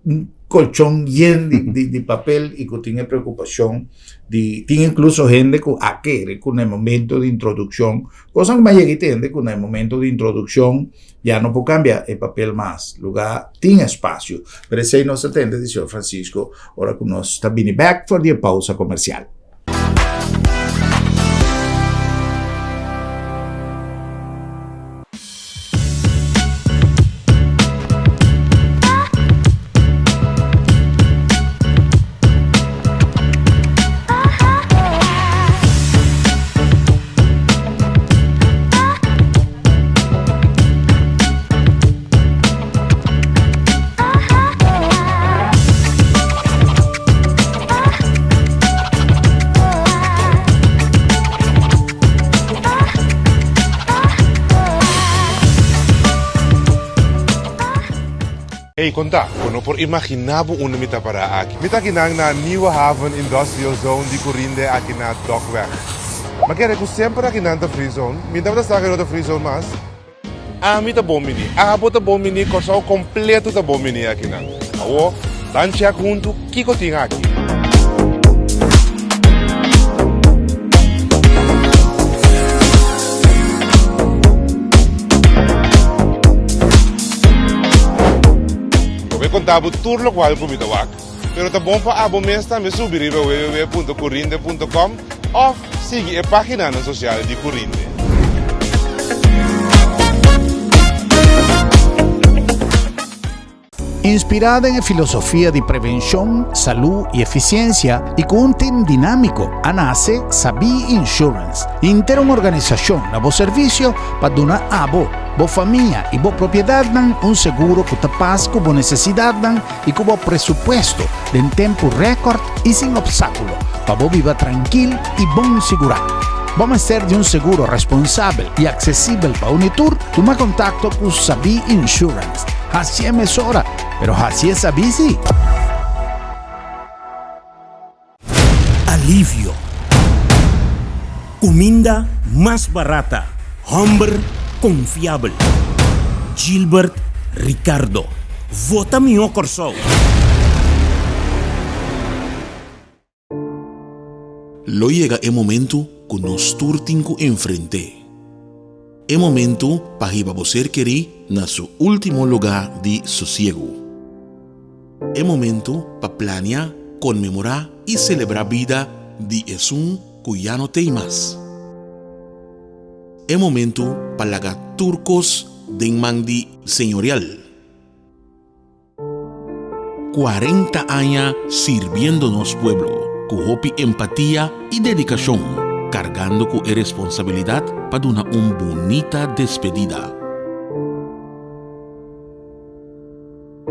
S1: un kolchon yen di di di papel i ku tin e preokupashon di tin inkluso hende ku a kere ku na e momento di introdukshon, kosa ku mi a yega i tende ku na e momento di introdukshon Ya no por cambia e papel mas. Lugar tin espacio. Pero esey nos ta tende di señor Francisco ora cu nos ta bini bek for di e pausa comercial.
S3: Ey, konta, bo no por imaginá bo unda mi ta pará aki. Mi ta akinan na Nieuwe Haven Industrial Zone di Curinde aki na Dokweg. Ma kere ku semper akinan ta free zone. Mi tabata sa ku e no ta free zone mas. Ami ta bon bini, abo ta bon bini, Kòrsou kompleto ta bon bini akinan. Awor, ban chèk huntu kiko tin aki. konta bo tur lokual ku mi ta wak, pero ta bon pa abo mes tambe subi riba www.curinde.com òf sigui e páginanan sosial di Curinde.
S1: Inspirá den e filosofia di prevenshon, salú i efisiensia i ku un tim dinámiko, a nase Sabí Insurance, henter un organisashon na bo servisio pa duna abo, bo famia i bo propiedatnan un seguro ku ta pas ku bo nesesidatnan i ku bo presupuesto den tempu rèkòrt i sin opstákulo pa bo biba trankil i bon sigurá. Bo mester di un seguro responsabel i aksesibel pa uni tur? Tuma kontakto ku Sabí Insurance. Hasié mesora, pero hasié sabí sí!
S4: Alivio. Kuminda mas barata. Hòmber konfiabel. Gilbert Ricardo. Vota mihó Kòrsou!
S5: Lo yega e momentu ku nos tur tin ku enfrent'é. E momentu pa hiba bo ser kerí na su último lugá di sosiegu. E momentu pa plania, konmemorá i selebrá bida di esun ku ya no t'ei mas. E momentu pa laga tur kos den man di Señorial. 40 aña sirbiendo nos pueblo ku hopi empatia i dedikashon, kargando ku e responsabilidat pa duna un bunita despedida.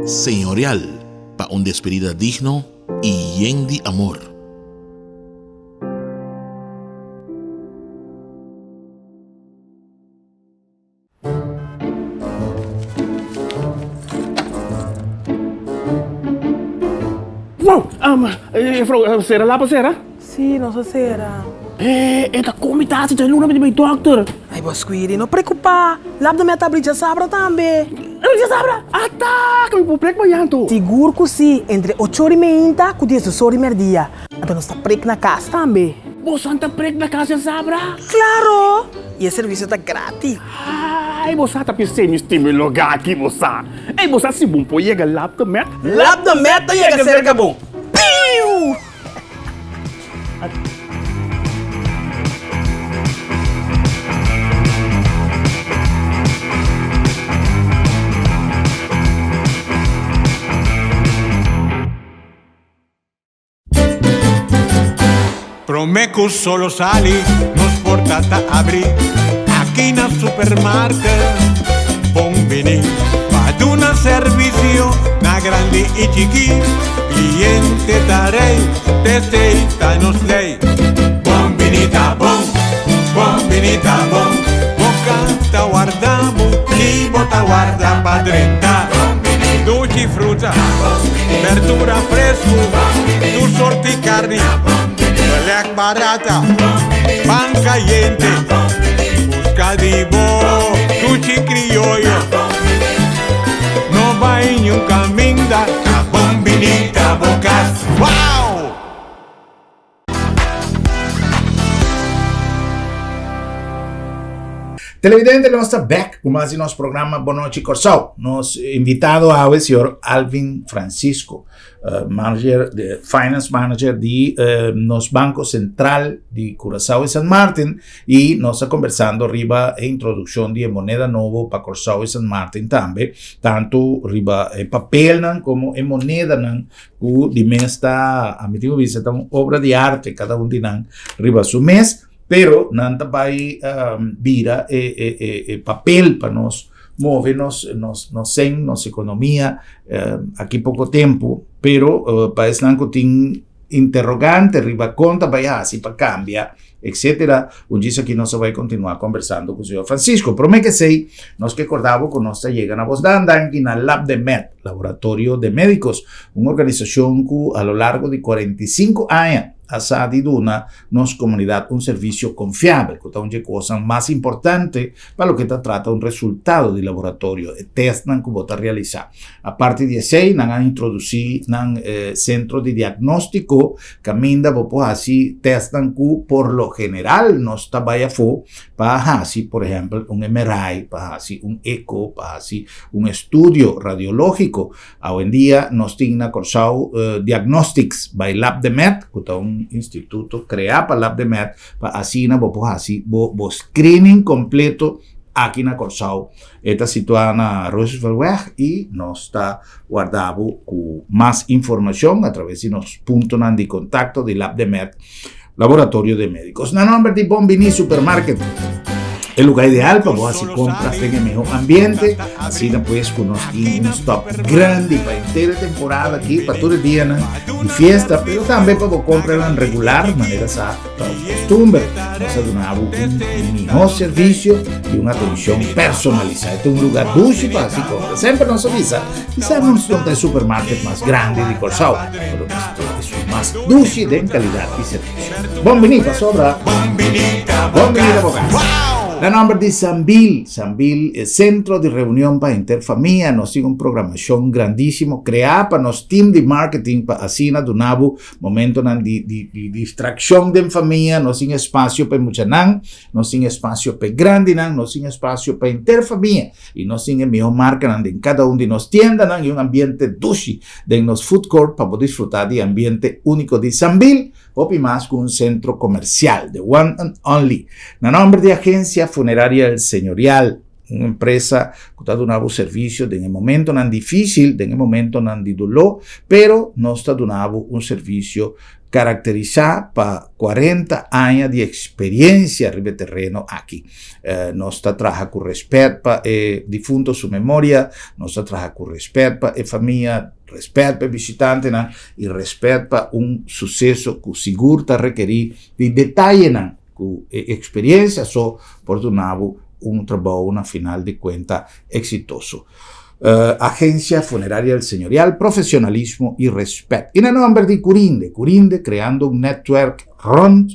S5: Señorial pa un despedida digno i yen di amor.
S6: Wow! Juffrouw, sera lapa sera?
S7: Sí, nos a sera.
S6: E ta kon mi ta hasi djaluna mi ta bai dokter.
S7: Ay, bo Squiri, no preocupa. Lap de meta abri djasabra tambe.
S6: Abri djasabra? Ata! Ka mi por prek mañan to.
S7: Sigur ku sí, entre ocho ora i meinta ku diesdos ora i merdia. Anto nos ta prek na kas tambe.
S6: Boso ta prek na kas djasabra?
S7: Claro! I e servisio ta gratis.
S6: Ay, bo sa ta p'esei mi stima e lugá aki, bo sa. Ey, bo sa si bon por yega Lab de Met?
S7: Lab de Met ta yega serka bo. Piu!
S8: Prome cu solo sali, nos porta ta abri aki na supermarket. Bon bini pa duna servicio na grandi y chiki. Cliente ta rey, t'esey ta nos ley. Bon bini ta bon, bon bini ta bon. Boca ta warda bo y bo ta warda pa drenta. Duchi fruta, berdura fresku, tur sorti karni, belek barata, pan kayente, buska di bo duchi krioyo. No bai niun kaminda, ta bon bini ta bo kas. Wow!
S1: Televidente, nos ta back ku mas di nos programa Bon Nochi Kòrsou. Nos invitado awe señor Alvin Francisco, eh, manager de finance manager di eh, nos Banco Central di Curaçao y San Martin y nos ta conversando riba e introducción di e moneda nobo pa Kòrsou y San Martin tambe, tanto riba e papelnan como e monedanan Ku di mes ta, ami tin ku bisa, ta un obra di arte kada un di nan riba su mes, pero nan ta bai bira e e e e papel pa nos move nos nos nos sen, nos ekonomia aki poko tempu, pero pa esnan ku tin interogante riba kon ta bai hasi pa kambia etcetera. Un djis aki nos a bai kontinuá kombersando ku señor Francisco. Promé ke esei, nos ke korda bo ku nos ta yega na bos dan danki na Labdemed, Laboratorio de Médicos, un organisashon ku a lo largo di 45 aña. a sa di duna nos komunidat un servisio konfiabel, ku ta un dje kosnan mas importante pa loke ta trata un resultado di laboratorio, e tèstnan ku bo ta realisá. Aparte di esei, nan a introdusí nan sentro di diagnóstiko kaminda bo por hasi tèstnan ku por lo general nos ta bai afó pa hasi, por ehèmpel, un MRI, pa hasi un eko, pa hasi un estudio radiológiko. Awendia nos tin na Kòrsou Diagnostics by Labdemed, ku ta un instituto kreá pa Labdemed pa asina bo por hasi bo bo screening kompleto aki na Kòrsou. E ta situá na Rooseveltweg i nos ta warda bo ku mas informashon atraves di nos puntonan di kontakto di Labdemed Laboratorio de Médicos. Na nomber di Bon Bini Supermarket, e lugar ideal pa bo hasi compras den e mehor ambiente. Asina pues ku nos tin un stop grandi pa entera temporada aki, pa tur e dianan di fiesta, pero tambe pa bo compranan regular, manera sa ta un costumber. Nos a duna bo un mihor servicio y un atencion personalisa. E ta un lugar dushi pa hasi compra. Semper nos a bisa, kisas nos no ta e supermarket mas grandi di Kòrsou, pero nos ta esun mas dushi den kalidat i servisio. Bon bini pasobra bon bini ta bo kas. Na nòmber di Sambil, Sambil e sentro di reunion pa henter famia, nos tin un programashon grandísimo kreá pa nos team di marketing pa asina duna bo momentonan di di di distrakshon den famia, nos tin espasio pa e muchanan, nos tin espasio pa e grandinan, nos tin espasio pa henter famia i nos tin e mihó markanan den kada un di nos tiendanan i un ambiente dushi den nos food court pa bo disfrutá di e ambiente úniko di Sambil, hopi mas ku un sentro komersial, the one and only. Na nòmber di Agensia Funeraria El Señorial, un empresa ku ta duna bo servisio den e momentonan difísil, den e momentonan di doló, pero nos ta duna bo un servisio karakterisá pa kuarenta aña di eksperiencia riba e tereno aki. Nos ta traha ku rèspèt pa e difunto su memoria, nos ta traha ku rèspèt pa e famia, rèspèt pa e bishitantenan i rèspèt pa un suseso ku sigur ta rekerí di detayenan ku e eksperiencia so por duna bo un trabou na final di kuenta eksitoso. Agencia Funeraria El Señorial, profesionalismo y respet. Y na nomber di Curinde, Curinde creando un netwerk rond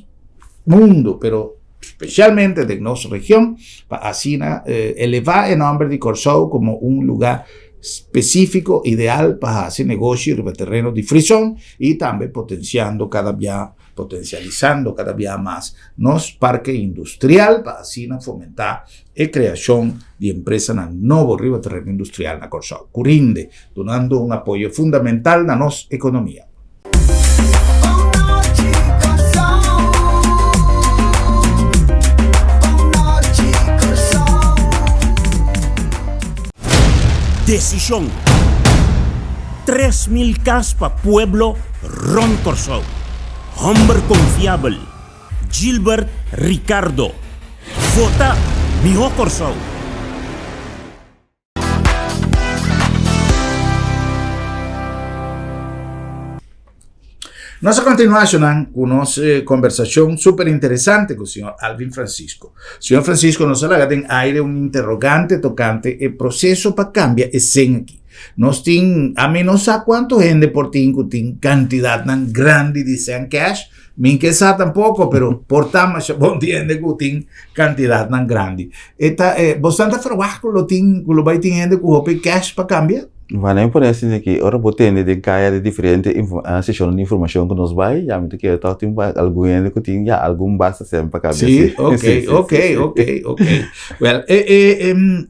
S1: mundo, pero specialmente den nos region, pa asina eleva e nomber di Corsou como un lugar specifico, ideal pa haci negoshi riba tereno di frisón y tambe potenciando cada bia potencializando cada bia mas nos parke industrial pa asina fomentá e kreashon di empresanan nobo riba tereno industrial na Kòrsou, ku rinde, dunando un apoyo fundamental na nos ekonomia.
S4: Desishon, 3000 kas pa pueblo rònt Kòrsou. Hòmber konfiabel, Gilbert Ricardo. Vota Mihó Kòrsou!
S1: Nos a kontinuá shonnan ku nos kombersashon super interesante ku señor Alvin Francisco. Señor Francisco, nos a laga den aire un interrogante tokante e proseso pa kambia e sen aki. Nos tin, ami no sa kuantu hende por tin ku tin kantidatnan grandi di sen cash, mi ke sa tampoko, pero por ta masha bon di hende ku tin kantidatnan grandi. E ta, bosan ta ferwagt ku lo tin, ku lo bai tin hende ku hopi cash pa kambia?
S2: Wanneer mi pone asina ki ora bo tende den kaya di diferente seshonnan di informashon ku nos bai, ya mi ta kere tòg tin algun hende ku tin ya algun basta sèn pa kambia
S1: Sí, ok, ok, ok, ok. Wèl, e e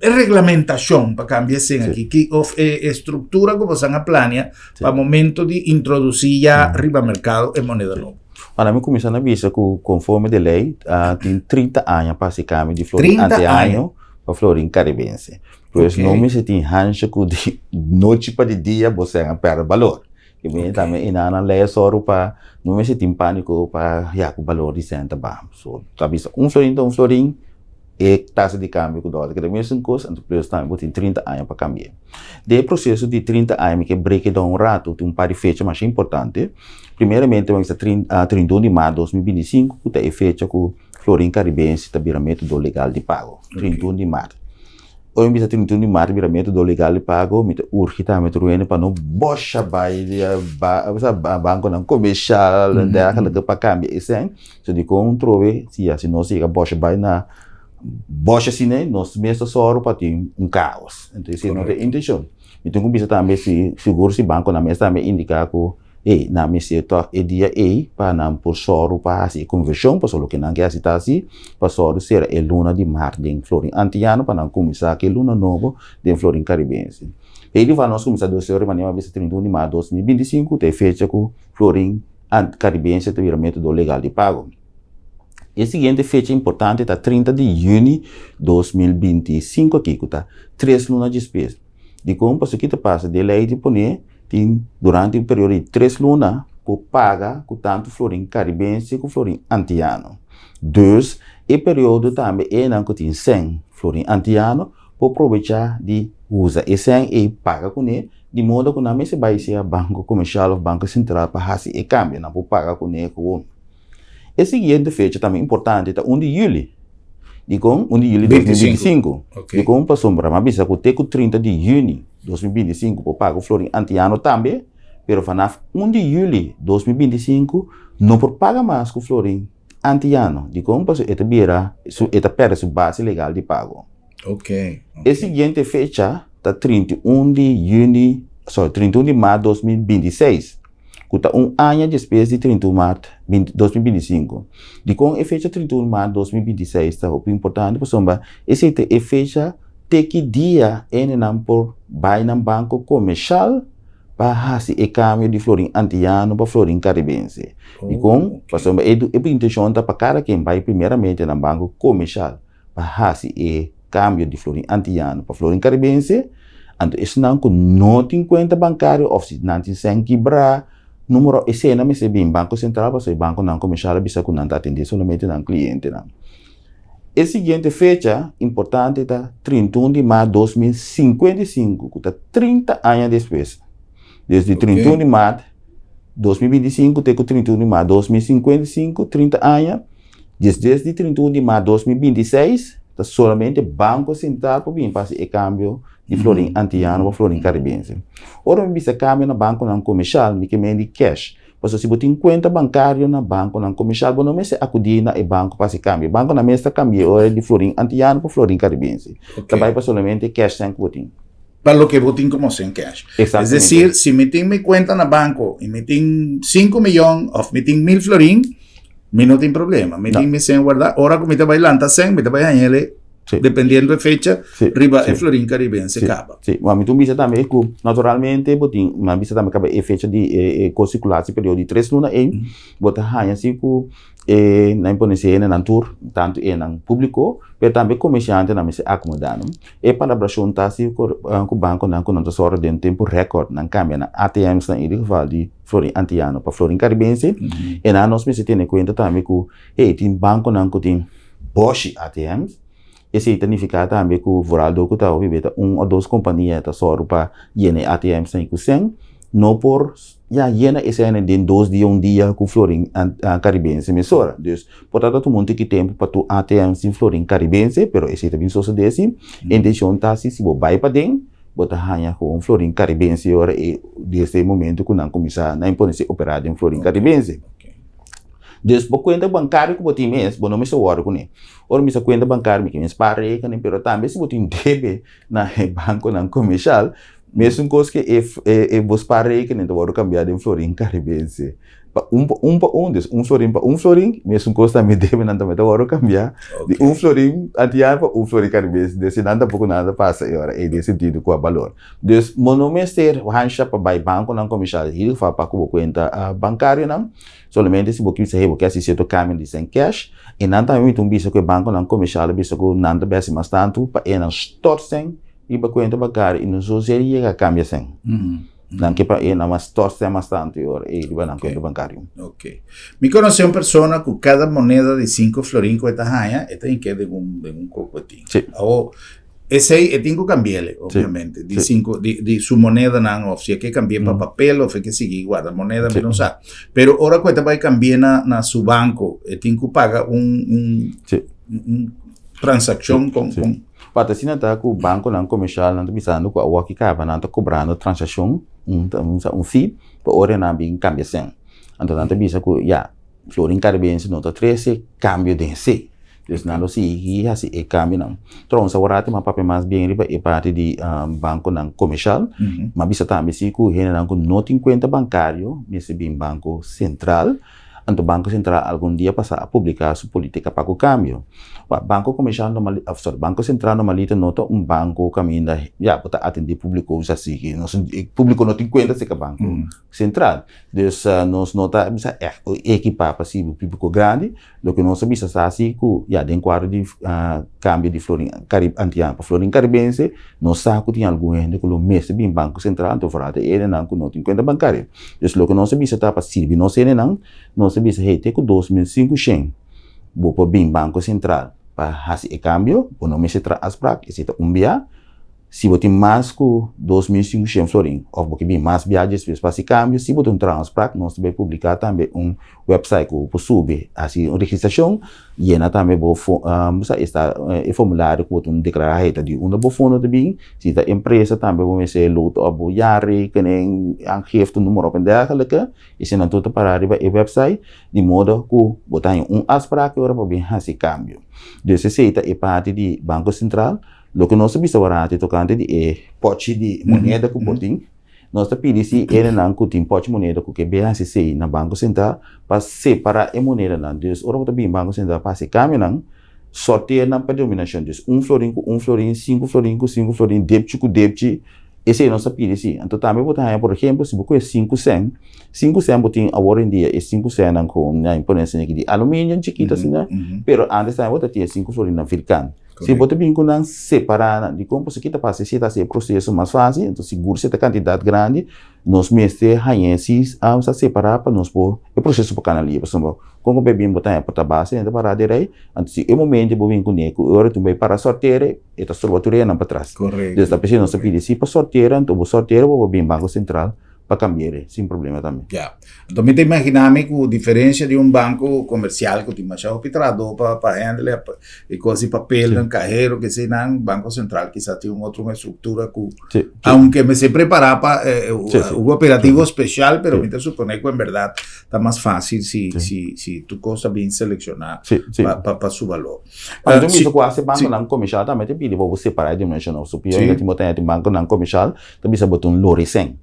S1: e reglamentashon pa kambia sèn aki, ki òf e e struktura ku boso a plania pa momento di introdusí ya riba merkado e moneda nobo?
S2: Ora mi kuminsá na bisa ku konforme di lei tin 30 aña pa hasi kambio di florin anteaño pa florin karibense. Pues no mester tin hansha ku di nochi pa di dia bo sèn a pèrdè balor. Ke mester tambe e nan lei a sòru pa no mester tin pániko pa ya ku balor di sèn ta baha. So ta bisa un florin ta un florin e tasa di kambio ku dòler keda mesun kos anto plus tambe bo tin 30 aña pa kambi'é. Den e proseso di 30 aña mi ke break e down un ratu tin un par di fecha masha importante. Primeramente bo a bisa 31 di mart 2025 ku ta e fecha ku florin karibense ta bira metodo legal di pago, 31 di mart. Ora mi bisa 31 di maart bira metodo legal di pago, mi ta urgi tambe tur hende pa no bosha bai di banconan comercial en dergelijke pa cambia e cen. So dicon trobe si ya si nos yega bosha bai na bosha asina nos mes ta sòru pa tin un caos. Enton esei no ta e intencion. Mi tin cu bisa tambe si sigur si banconan mes tambe indica cu Ey, nan mester tòg e dia ey pa nan por sòru pa hasi e konvershon, pasobra loke nan ke hasi ta hasi pa sòru sera e luna di mart den florin antiano pa nan kuminsá ku e luna nobo den florin karibense. P'e di nos kuminsá dos ora manera mi a bisa 31 di mart 2025 ta e fecha ku florin karibense ta bira método legal di pago. E siguiente fecha importante ta 30 di yüni 2025 aki ku ta tres luna despues. Dikon? Pasobra ki ta pasa? Den lei di pone tin durante un periodo di tres luna por paga ku tantu florin karibense ku florin antiano. Dus e periodo tambe enan ku tin sèn florin antiano por probechá di usa e sèn ei paga kuné di modo ku nan mester bai sea Banko Komersial òf Banko Sentral pa hasi e kambio. Nan por paga kuné gewoon. E siguiente fecha tambe importante ta un di yüli. Dikon? Un di yüli 2025. Dikon? Pasobra mi a bisa ku te ku 30 di yüni 2025 por paga florin antiano tambe, pero vanaf un di yüli 2025 no por paga mas ku florin antiano. Dikon? Pasobra e ta bira, e ta pèrdè su base legal di pago. E siguiente fecha ta 31 di yüni, sorry, 31 di mart 2026, ku ta un aña despues di 31 mart 2025. Dikon e fecha 31 mart 2026 ta hopi importante? Pasobra esei ta e fecha te ki dia hendenan por bai nan banko komershal pa hasi e kambio di florin antiano pa florin karibense. Dikon? Pasobra e intenshon ta pa kada ken bai primeramente nan banko komershal. pa hasi e kambio di florin antiano pa florin karibense, anto esnan ku no tin kuenta bankario òf si nan tin sèn kibrá, numero esei nan mester bin Banko Sentral pasobra e bankonan komershal a bisa ku nan ta atendé solamente nan klientenan. E siguiente fecha importante ta 31 di mart 2055 ku ta 30 aña despues. Desde 31 di mart 2025 te ku 31 di mart 2055, 30 aña. Desdes di 31 di maart 2026 ta solamente Banco Central por bin pa hasi e cambio di florin Antiano pa florin Caribense. Ora mi bisa cambio na banconan comercial mi ke meen di cash. Pasobra si bo tin cuenta bancario na banconan comercial bo no mester acudi na e banco pa hasi cambio. E banconan mes ta cambia ora di florin Antiano pa florin Caribense. Ta bay pa solamente cash sèn ku bo tin.
S1: Pa loke bo tin como sèn cash. Es decir, si mi tin mi cuenta na banco y mi tin cinco miyon of mi tin mil florin, Mi no tin problema. Mi tin mi sen guardá. Ora ku mi ta bai lanta sen, mi ta bai hañ'el
S2: Sí.
S1: dependiendo e fecha,
S2: Sí,
S1: riba
S2: sí.
S1: e florin karibense
S2: Sí,
S1: kaba.
S2: sí. Ma mi tin bisa tambe ku naturalmente bo tin, mi a bisa tambe kaba e fecha di e e kos sirkulasi periodo di tres luna ei, bo ta haña si ku e nan pone si hendenan tur, tantu enan públiko, pero tambe komersiantenan mester akomodá nan. E palabrashon ta si ku ku bankonan ku nan ta sòru den tempu rèkòrt nan kambia nan ATM's nan in ieder geval di florin antiano pa florin karibense, e nan nos mester tene kuenta tambe ku hey tin bankonan ku tin boshi ATM's, esei ta nifiká tambe ku vooral dor ku ta hopi beta un o dos kompania ta sòru pa yena e ATM's nan ku sèn, no por ya yena e sèn den dos dia un dia ku florin karibense mesora. Dus por ta ta tuma un tiki tempu pa tur ATM's tin florin karibense, pero esei ta bin sosodé si, e intenshon ta si si bo bai paden, Bo ta haña ku un florin karibense ora e desde e momento ku nan kuminsá nan imponé operá den florin karibense. Dus bo kuenta bankario ku bo tin mes, bo no mester wòrdu kuné. Ora mi bisa kuenta bankario mi ke mes par rekening, pero tambe si bo tin debe na e bankonan komershal, mesun kos ke e e bo spaarrekening ta wòrdu kambiá den florin karibense. Pa un pa un pa un, dus un florin pa un florin, mesun kos tambe debenan tambe ta wòrdu kambiá di un florin antiano pa un florin karibense. Dus nan tampoko nada ta pasa e ora ei den sentido ku a balor. Dus bo no mester hansha pa bai bankonan komershal in ieder geval pa ku bo kuenta bankarionan, solamente si bo kisa hey bo ke hasi sierto kambio di sèn kèsh, e nan tambe mi ta un bisa ku e bankonan komershal a bisa ku nan ta bai hasi mas tantu pa e nan stòrt sèn riba kuenta bankario i no zozeer yega a kambia sèn. Nan ke pa e nan mas torse mas tantu i ora e riba nan kuenta bankario.
S1: Ok. Mi konosé un persona ku kada moneda di sinku florin ku e ta haña, e ta hink'é den un den un kokotin.
S2: Sí.
S1: Awo, esei e tin ku kambi'el, obviamente, di sinku di di su monedanan òf si e ke kambi'é pa papel òf e ke sigui guarda moneda, mi no sa. Pero ora ku e ta bai kambi'é na na su banko, e tin ku paga un un
S2: Sí.
S1: un transakshon kon
S2: Sí.
S1: kon.
S2: Pa ta asina ta ku bankonan komershalnan ta bisando ku awor ki kaba nan ta kobrando transakshon un un fee pa ora nan bin kambia sèn. Anto nan ta bisa ku ya Florin Karibense no ta trese kambio den esei. Dus nan lo sigui hasi e kambionan. Trouwens awor a papia mas bien riba e parti di bankonan komershal. M'a bisa tambe si ku hendenan ku no tin kuenta bankario mester bin Banko Sentral. Anto Banko Sentral algun dia pasá a publiká su polítika pa ku kambio. Wak, Banko Komershal normal, òf sòri, Banko Sentral normalito no ta un banko kaminda ya bo ta atendé públiko así ke nos e públiko no tin kuenta aserka Banko Sentral. Dus nos no ta bisa ègt ekipá pa sirbi públiko grandi. Loke nos a bisa sa si ku ya den kuadro di kambio di florin karib antiano pa florin karibense nos sa ku tin algun hende ku lo mester bin Banko Sentral anto foral ta e hendenan ku no tin kuenta bankario. Dus loke nos a bisa ta pa sirbi nos hendenan nos a bisa hey te ku 2500 bo por bin Banko Sentral pa hasi e kambio bo no mester traha afsprak esei ta un bia. Si bo tin mas ku 2500 florin òf bo ke bin mas biaha despues pa hasi kambio, si bo ta un traha-afsprak, nos ta bai publiká tambe un wèpsait ku bo por subi hasi un registrashon, yena tambe bo sa esta e formulario ku bo tin deklará hei ta di unda bo fondo ta bin, si ta empresa tambe bo mester load òf bo jaarrekening, aangifte, noem maar op en dergelijke, eseinan tur ta pará riba e wèpsait di modo ku bo ta haña un afsprak e ora pa bin hasi kambio. Dus esei ta e parti di Banko Sentral. Loke nos ta bisa warati tokante di e pòchi di moneda ku bo tin, nos ta pidi si hendenan ku tin pòchi moneda ku ke bin hasi esei na Banko Sentral pa separá e monedanan. Dus ora bo ta bin Banko Sentral pa hasi kambionan, sorteer nan pa denominashon. Dus un florin ku un florin, sinku florin ku sinku florin, depchi ku depchi, esei nos ta pidi si. Anto tambe bo ta haña, por ehempel, si bo kohe sinku sèn, sinku sèn bo tin awor en dia e sinku sènnan ku nan pone asina aki di aluminio chikito asina, pero antes tambe bo ta tin e sinku florinnan firkant. Si bo ta bin ku nan separá nan, dikon? Pasobra ki ta pasa si ta hasi e proseso mas fásil, enton sigur si ta kantidat grandi, nos mester haña si sa separá pa nos por e proseso por kana liber. Pasobra kon ku bo bin bo ta haña por ta base hende pará di rei, anto si e momento bo bin kuné ku e ora tur bai para sortera e ta stroba tur e nan patras. Entonces ta p'esei nos ta pidi si pa sortera, anto bo sortera bo por bin Banko Sentral pa cambi'e sin problema tambe.
S1: Ya. Anto mi ta imagina mi cu diferencia di un banco comercial cu tin masha hopi trahador pa pa handle e cos di papelnan, cahero, keseynan, Banco Central kisas tin un otro un estructura cu aunke mester prepara pa un operativo special, pero mi ta supone cu en berdad ta mas facil si si si tur cos ta bien selecciona pa pa su balor.
S2: Anto mi bisa cu haci banconan comercial tambe ta pidi pa bo separa e denominacion. Su pia tin bo ta tin banconan comercial Ta bisa bo ta un lori sen.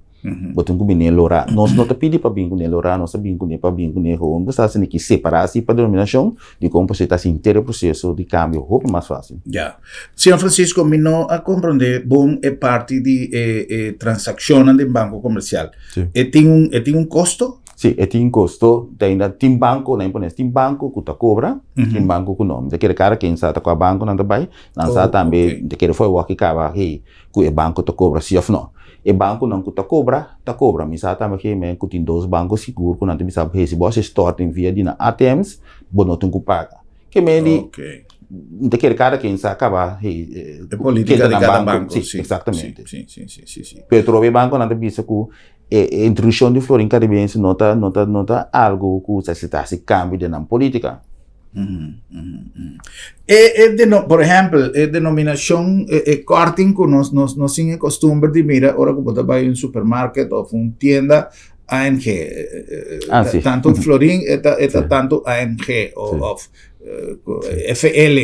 S2: Bo tin ku bini e lorá. Nos no ta pidi pa bin kuné lorá, nos ta bin kuné pa bin kuné gewoon. Bo sa asina ki separá si pa denominashon, dikon pasobra ta hasi henter e proseso di kambio hopi mas fásil.
S1: Ya. Señor Francisco, mi no a komprondé bon e parti di e e transakshonnan den banko komersial. E tin un e tin un kosto?
S2: Si, e tin kosto. Ta ainda tin banko, nan pone tin banko ku ta kobra, tin banko ku no. Mi ta kere kada ken sa ta kua banko nan ta bai, nan sa tambe, mi ta kere for e wòki kaba, hey, ku e banko ta kobra si òf no. E bankonan ku ta kobra, ta kobra. Mi sa tambe ke men ku tin dos banko sigur ku nan ta bisa bo, hey, si bo hasi storting via di nan ATM's, bo no tin ku paga. Ke men di, mi ta kere kada ken sa kaba, hey,
S1: E politika di kada banko,
S2: si. Eksaktamente. Pero trobe e bankonan ta bisa ku e introdukshon di florin karibense no ta, no ta, no ta algu ku ta hasi kambio den nan politika.
S1: E, e deno, por ehempel, e denominacion, e, e korting ku nos, nos, nos tin e costumber di mira ora ku bo ta bai un supermarket of un tienda, ANG.
S2: Ah, sí.
S1: Tanto florin e ta, e ta tanto ANG o, of FL.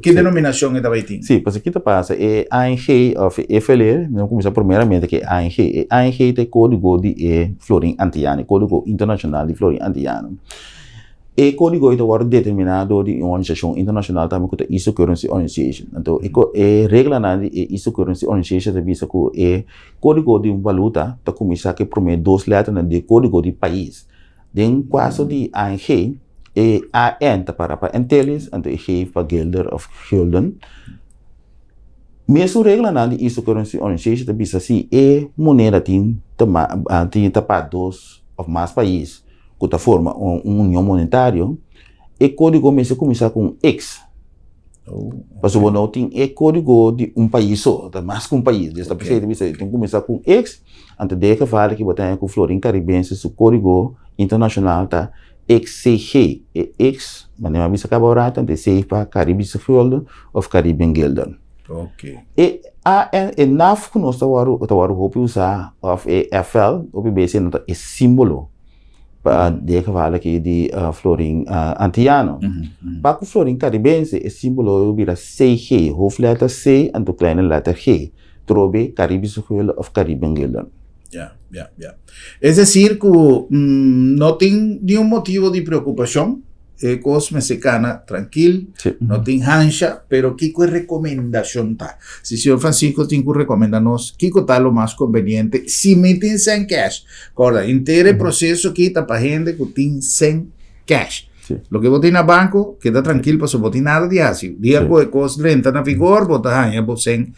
S1: Ki denominacion e ta bai tin?
S2: Sí, pasobra ki ta pasa, e ANG of e FL, mi ta kuminsá primeramente ku e ANG. E ANG ta e kódigo di e florin antiano, e kódigo internashonal di florin antiano. E kódigo ei ta wòrdu determiná dor di un organisashon internashonal tambe ku ta ISO Currency Organization. Anto e e reglanan di e ISO Currency Organization ta bisa ku e kódigo di un valuta ta kuminsá ku e promé dos lèternan di e kódigo di pais. Den kaso di ANG, e AN ta para pa Antilles, anto e G pa Guilder òf Gulden. Mesun reglanan di ISO Currency Organization ta bisa si e moneda tin tin ta pa dos òf mas pais, ku ta forma un union monetario, e kódigo mester kuminsá ku un X. Pasobra bo no tin e kódigo di un pais so, ta mas ku un pais. Des ta p'esei ta bisa e tin kuminsá ku un X, anto den e geval aki bo ta haña ku Florin Karibense su kódigo internashonal ta XCG. E X, manera mi a bisa kaba un ratu, anto e C pa Karibische Gulden òf Caribbean Gulden. E AN, e naf ku nos ta wòrdu, ta wòrdu hopi usá, òf e FL, hopi bes e no ta e símbolo pa den e geval aki di florin antiano. Pa ku florin karibense e símbolo lo bira CG, hoofdletter C anto kleine letter G, trobe Caribische gulden òf Caribbean gulden.
S1: Ya, ya, ya. Es decir ku no tin niun motibo di preokupashon. E kos mester kana trankil, no tin hansha, pero kiko e rekomendashon ta? Si señor Francisco tin ku rekomenda nos kiko ta lo mas konveniente si mi tin sèn kèsh. Kòrda, henter e proseso aki ta pa hende ku tin sèn kèsh. Loke bo tin na banko, keda trankil pasobra bo tin nada di hasi. Dia ku e kos drenta na vigor bo ta haña bo sèn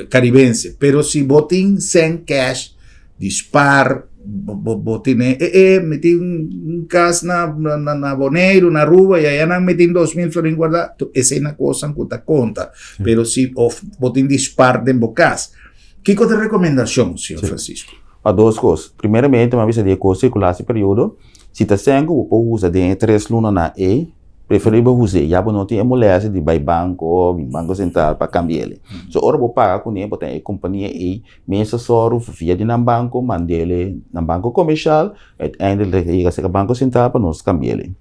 S1: karibense. Pero si bo tin sèn kèsh di spar, bo bo tene e e mi tin un kas na na Boneiru, na Aruba y aya nan mi tin 2000 florin guarda, esei na kosan ku ta konta. Pero si of bo tin di spar den bo kas. Kiko ta rekomendashon, señor Francisco?
S2: Pa dos kos. Primeramente mi a bisa di e kos sirkulá si periodo, si ta sèn ku bo por usa den e tres lunanan ei, preferibel us'é. Ya bo no tin e molestia di bai banko, bin Banko Sentral pa kambi'el. So ora bo paga kuné bo ta e kompania ei Mester sòru via di nan banko mand'ele nan banko komershal, uiteindelijk ta yega serka Banko Sentral pa nos kambi'ele.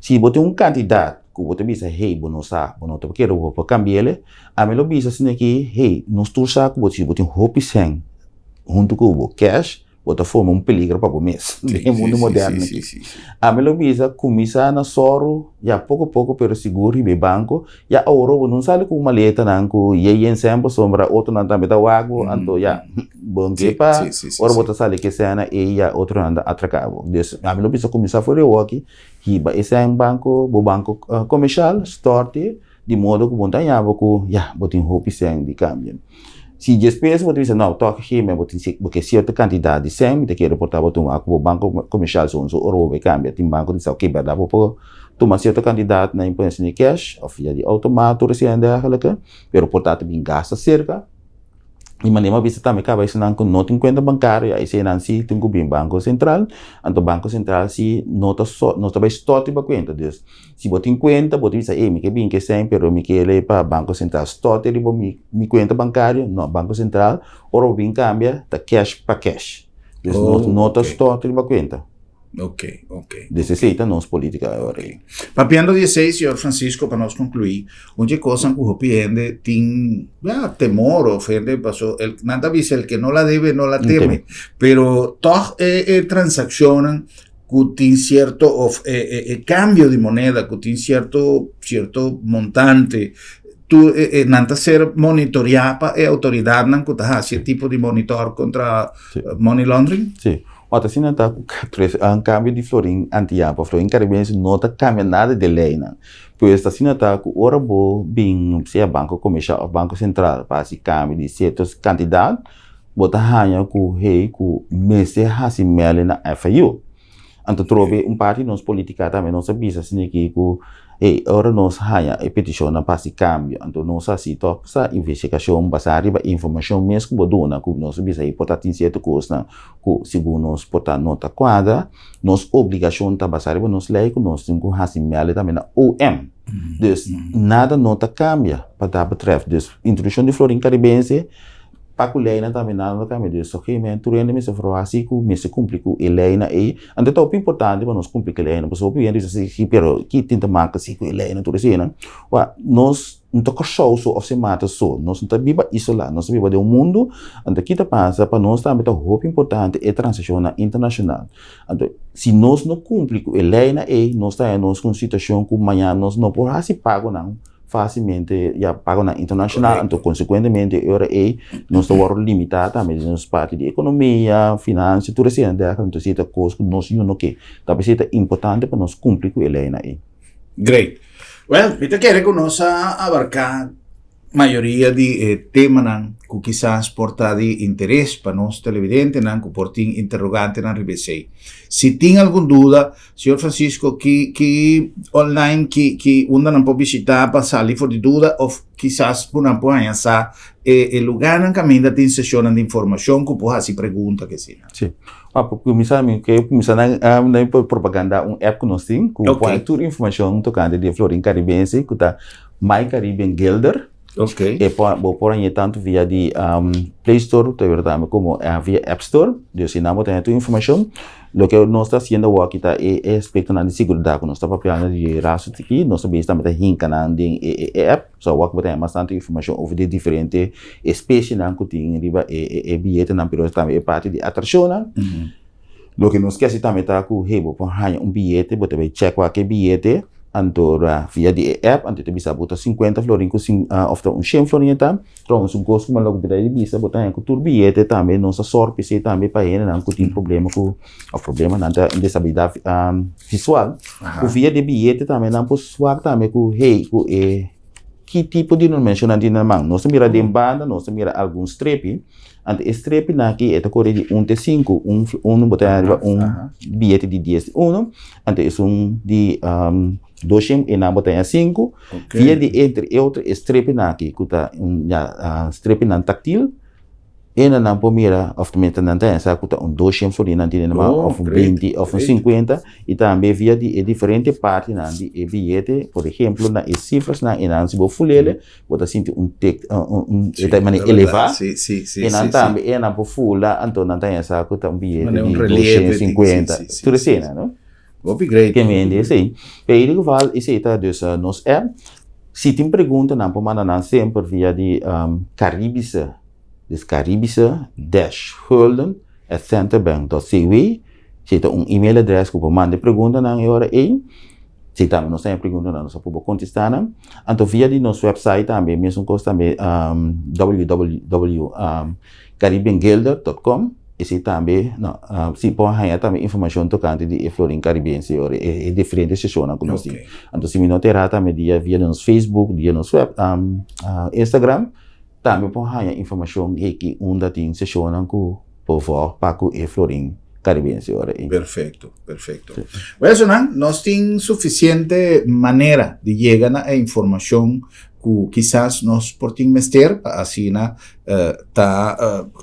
S2: Si bo tin un kantidat ku bo ta bisa hey bo no sa, bo no ta kere bo por kambi'ele, ami lo bisa asina aki hey nos tur sa ku bo si bo tin hopi sèn huntu ku bo cash, Bo ta forma un peligro pa bo mes den e mundu moderno aki. Ami lo bisa kuminsá na sòru ya poko poko pero sigur riba e banko. Ya awor bo no sali ku maletanan ku ye yen sèn pasobra otronan tambe ta wak bo anto ya bo no ke pa ora bo ta sali ku e sènnan ei ya otronan ta atraká bo. Dus ami lo bisa kuminsá for di awor aki hiba e sèn banko bo banko komershal stòrt'e. Di modo ku bo no ta haña bo ku ya, bo tin hopi sèn di kambia. Si despues bo ta bisa, no, tòg heme bo tin bo ke sierto kantidat di sèn, mi ta kere por ta bo tuma ku bo banko komershal so so ora bo bai kambia. Tin banko ta bisa, oke, bèrdat bo por tuma sierto kantidat na imponencia di kèsh òf via di outomat tur esei en dergelike, pero por ta ta bin gasta serka. Di manera mi a bisa tambe kaba esnan ku no tin kuenta bankario, eseinan si tin ku bin Banko Sentral, anto Banko Sentral si no ta so no ta bai stòrt riba kuenta. Dus si bo tin kuenta bo ta bisa ey mi ke bin ke esei pero mi kere pa Banko Sentral stòrt riba mi mi kuenta bankario, no Banko Sentral ora bo bin kambia ta kèsh pa kèsh, dus no ta stòrt riba kuenta.
S1: Ok, ok.
S2: Dus esei ta nos politica awor ei.
S1: Papiando di esei, señor Francisco, pa nos conclui, un dje cosnan cu hopi hende tin, ya, temor of hende paso el, nan ta bisa el que no la debe no la teme, pero toch e, e transaccionnan cu tin cierto of e, e, e cambio di moneda cu tin cierto, cierto montante, tur e, e, nan ta ser monitorea pa e autoridadnan cu ta haci e tipo di monitor contra money laundering?
S2: Sí. Ot asina ta ku un kambio di florin antiano pa florin karibense no ta kambia nada di e leinan. Pues asina ta ku ora bo bin sea Banko Komershal òf Banko Sentral pa hasi kambio di sierto kantidat, bo ta haña ku hey ku mester hasi mèlde na FIU. Anto trobe un parti di nos politika tambe nos a bisa asina aki ku hey ora nos haña e petishonnan pa hasi kambio anto nos hasi tòg sa investigashon basá riba informashon mes ku bo duna ku nos a bisa hey por ta tin sierto kosnan ku segun nos por ta no ta kuadra, nos obligashon ta basá riba nos lei ku nos tin ku hasi mèlde tambe na OM. Dus nada no ta kambia pa dat betrèft. Dus introdukshon di florin karibense pa ku leinan tambe nada no ta kambia. Dus oké men tur hende mester ferwagt si ku mester kumpli ku e leinan ei. Anto ta hopi importante pa nos kumpli ku e leinan pasobra hopi hende bisa si pero ki tin ta maka si ku e leinan tur eseinan. Wak nos No ta Kòrsou so òf Sint Maarten so. Nos no ta biba isolá, nos ta biba den un mundu. Anto ki ta pasa? Pa nos tambe ta hopi importante e transakshonnan internashonal. Anto si nos no kumpli ku e leinan ei, nos ta haña nos ku un situashon ku mañana nos no por hasi pagonan fásilmente, ya pagonan internashonal. Anto konsekuentemente e ora ei nos ta wòrdu limitá tambe den nos parti di ekonomia, finansia, tur esei. Anto esei ta kos ku nos yu no ke. Ta p'esei ta importante pa nos kumpli ku e leinan ei.
S1: Great. Well, mi ta kere ku nos a abarká mayoria di e temanan ku kisas por ta di interes pa nos televidentenan ku por tin interrogantenan riba esei. Si tin algun duda, señor Francisco, ki ki online ki ki unda nan por bishitá pa sali for di duda òf kisas ku nan por haña sa e e lugánan kaminda tin seshonnan di informashon ku por hasi pregunta ke asina.
S2: Sí. Pa kuminsá mi ke kuminsá na na propaganda un app ku nos tin ku pone tur informashon tokante di e florin karibense ku ta My Caribbean Guilder. E por bo por hañ'é tantu via di Play Store ta wòrdu tambe komo via App Store. Dus esei nan bo ta haña tur informashon. Loke nos ta hasiendo awor aki ta e aspektonan di seguridat ku nos ta papiando di raso tiki. Nos ta bisa tambe ta hinka nan den e app. So awor ku bo ta haña mas tantu informashon over di e diferente espesienan ku tin riba e biyetenan, pero tambe e parti di atrashonnan. Loke nos ke hasi tambe ta ku, hey, bo por haña un biyete, bo ta bai chèk wak e biyete, anto via di e app, anto e ta bisa bo ta sinkuenta florin ku òf ta un shen florin e ta. Trouwens un kos ku mi a loke bida di bisa, bo ta haña ku tur biyete tambe nos a sòru p'esei tambe pa hendenan ku tin problema ku, òf problema, nan ta desabilidat visual, ku via di e biyete tambe nan por swak tambe ku, hey, ku e ki tipo di numensho nan tin na man. Nos ta mira den banda, nos ta mira algun strepi, anto e strepinan aki e ta kore di un te sinku, un unu bo ta haña riba un biyete di dies di unu, anto esun di doshen e nan bo ta haña sinku, via di entre e otro e strepinan aki ku ta un ya strepinan taktil, e nan nan por mira of tenminste nan ta haña sa ku ta un doshen florin nan tene na man of un binti of un sinkuenta i tambe via di e diferente partinan di e biyete por ehemplo na e sifrasnan e nan si bo fulele bo ta sinti un tek un e ta manera elevá e nan tambe e nan por fula anto nan ta haña sa ku ta un biyete di doshen sinkuenta tur esei no.
S1: Hopi great.
S2: Ke mende esei. Pero in ieder geval esei ta dus nos app. Si tin preguntanan por manda nan semper via di Caribische, dus Caribische dash gulden at centerbank dot cw. Esei ta un email adres ku por manda e preguntanan e ora ei. Si tambe nos tin e preguntanan nos a por kontestá nan. Anto via di nos website tambe mesun kos tambe www caribbeanguilder dot com. Esei tambe, no, si por haña tambe informashon tokante di e Florin Karibense ora e diferente seshonnan ku nos tin. Anto si mi no ta erá tambe dia via nos Facebook, via nos web, Instagram, tambe por haña informashon eki unda tin seshonnan ku por vòg pa ku e Florin Karibense ora ei.
S1: Perfekto, perfekto. Wèlsonan, nos tin sufisiente manera di yega na e informashon ku kisas nos por tin mester pa asina ta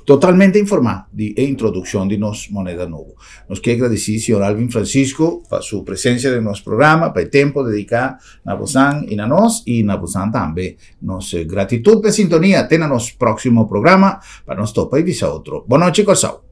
S1: totalmente informá di e introdukshon di nos moneda nobo. Nos ke gradisí señor Alvin Francisco pa su presensia den nos programa, pa e tempo dediká na bosan i na nos i na bosan tambe. Nos gratitut pa e sintonia. Te na nos próksimo programa pa nos topa i bisa otro. Bon nochi Kòrsou!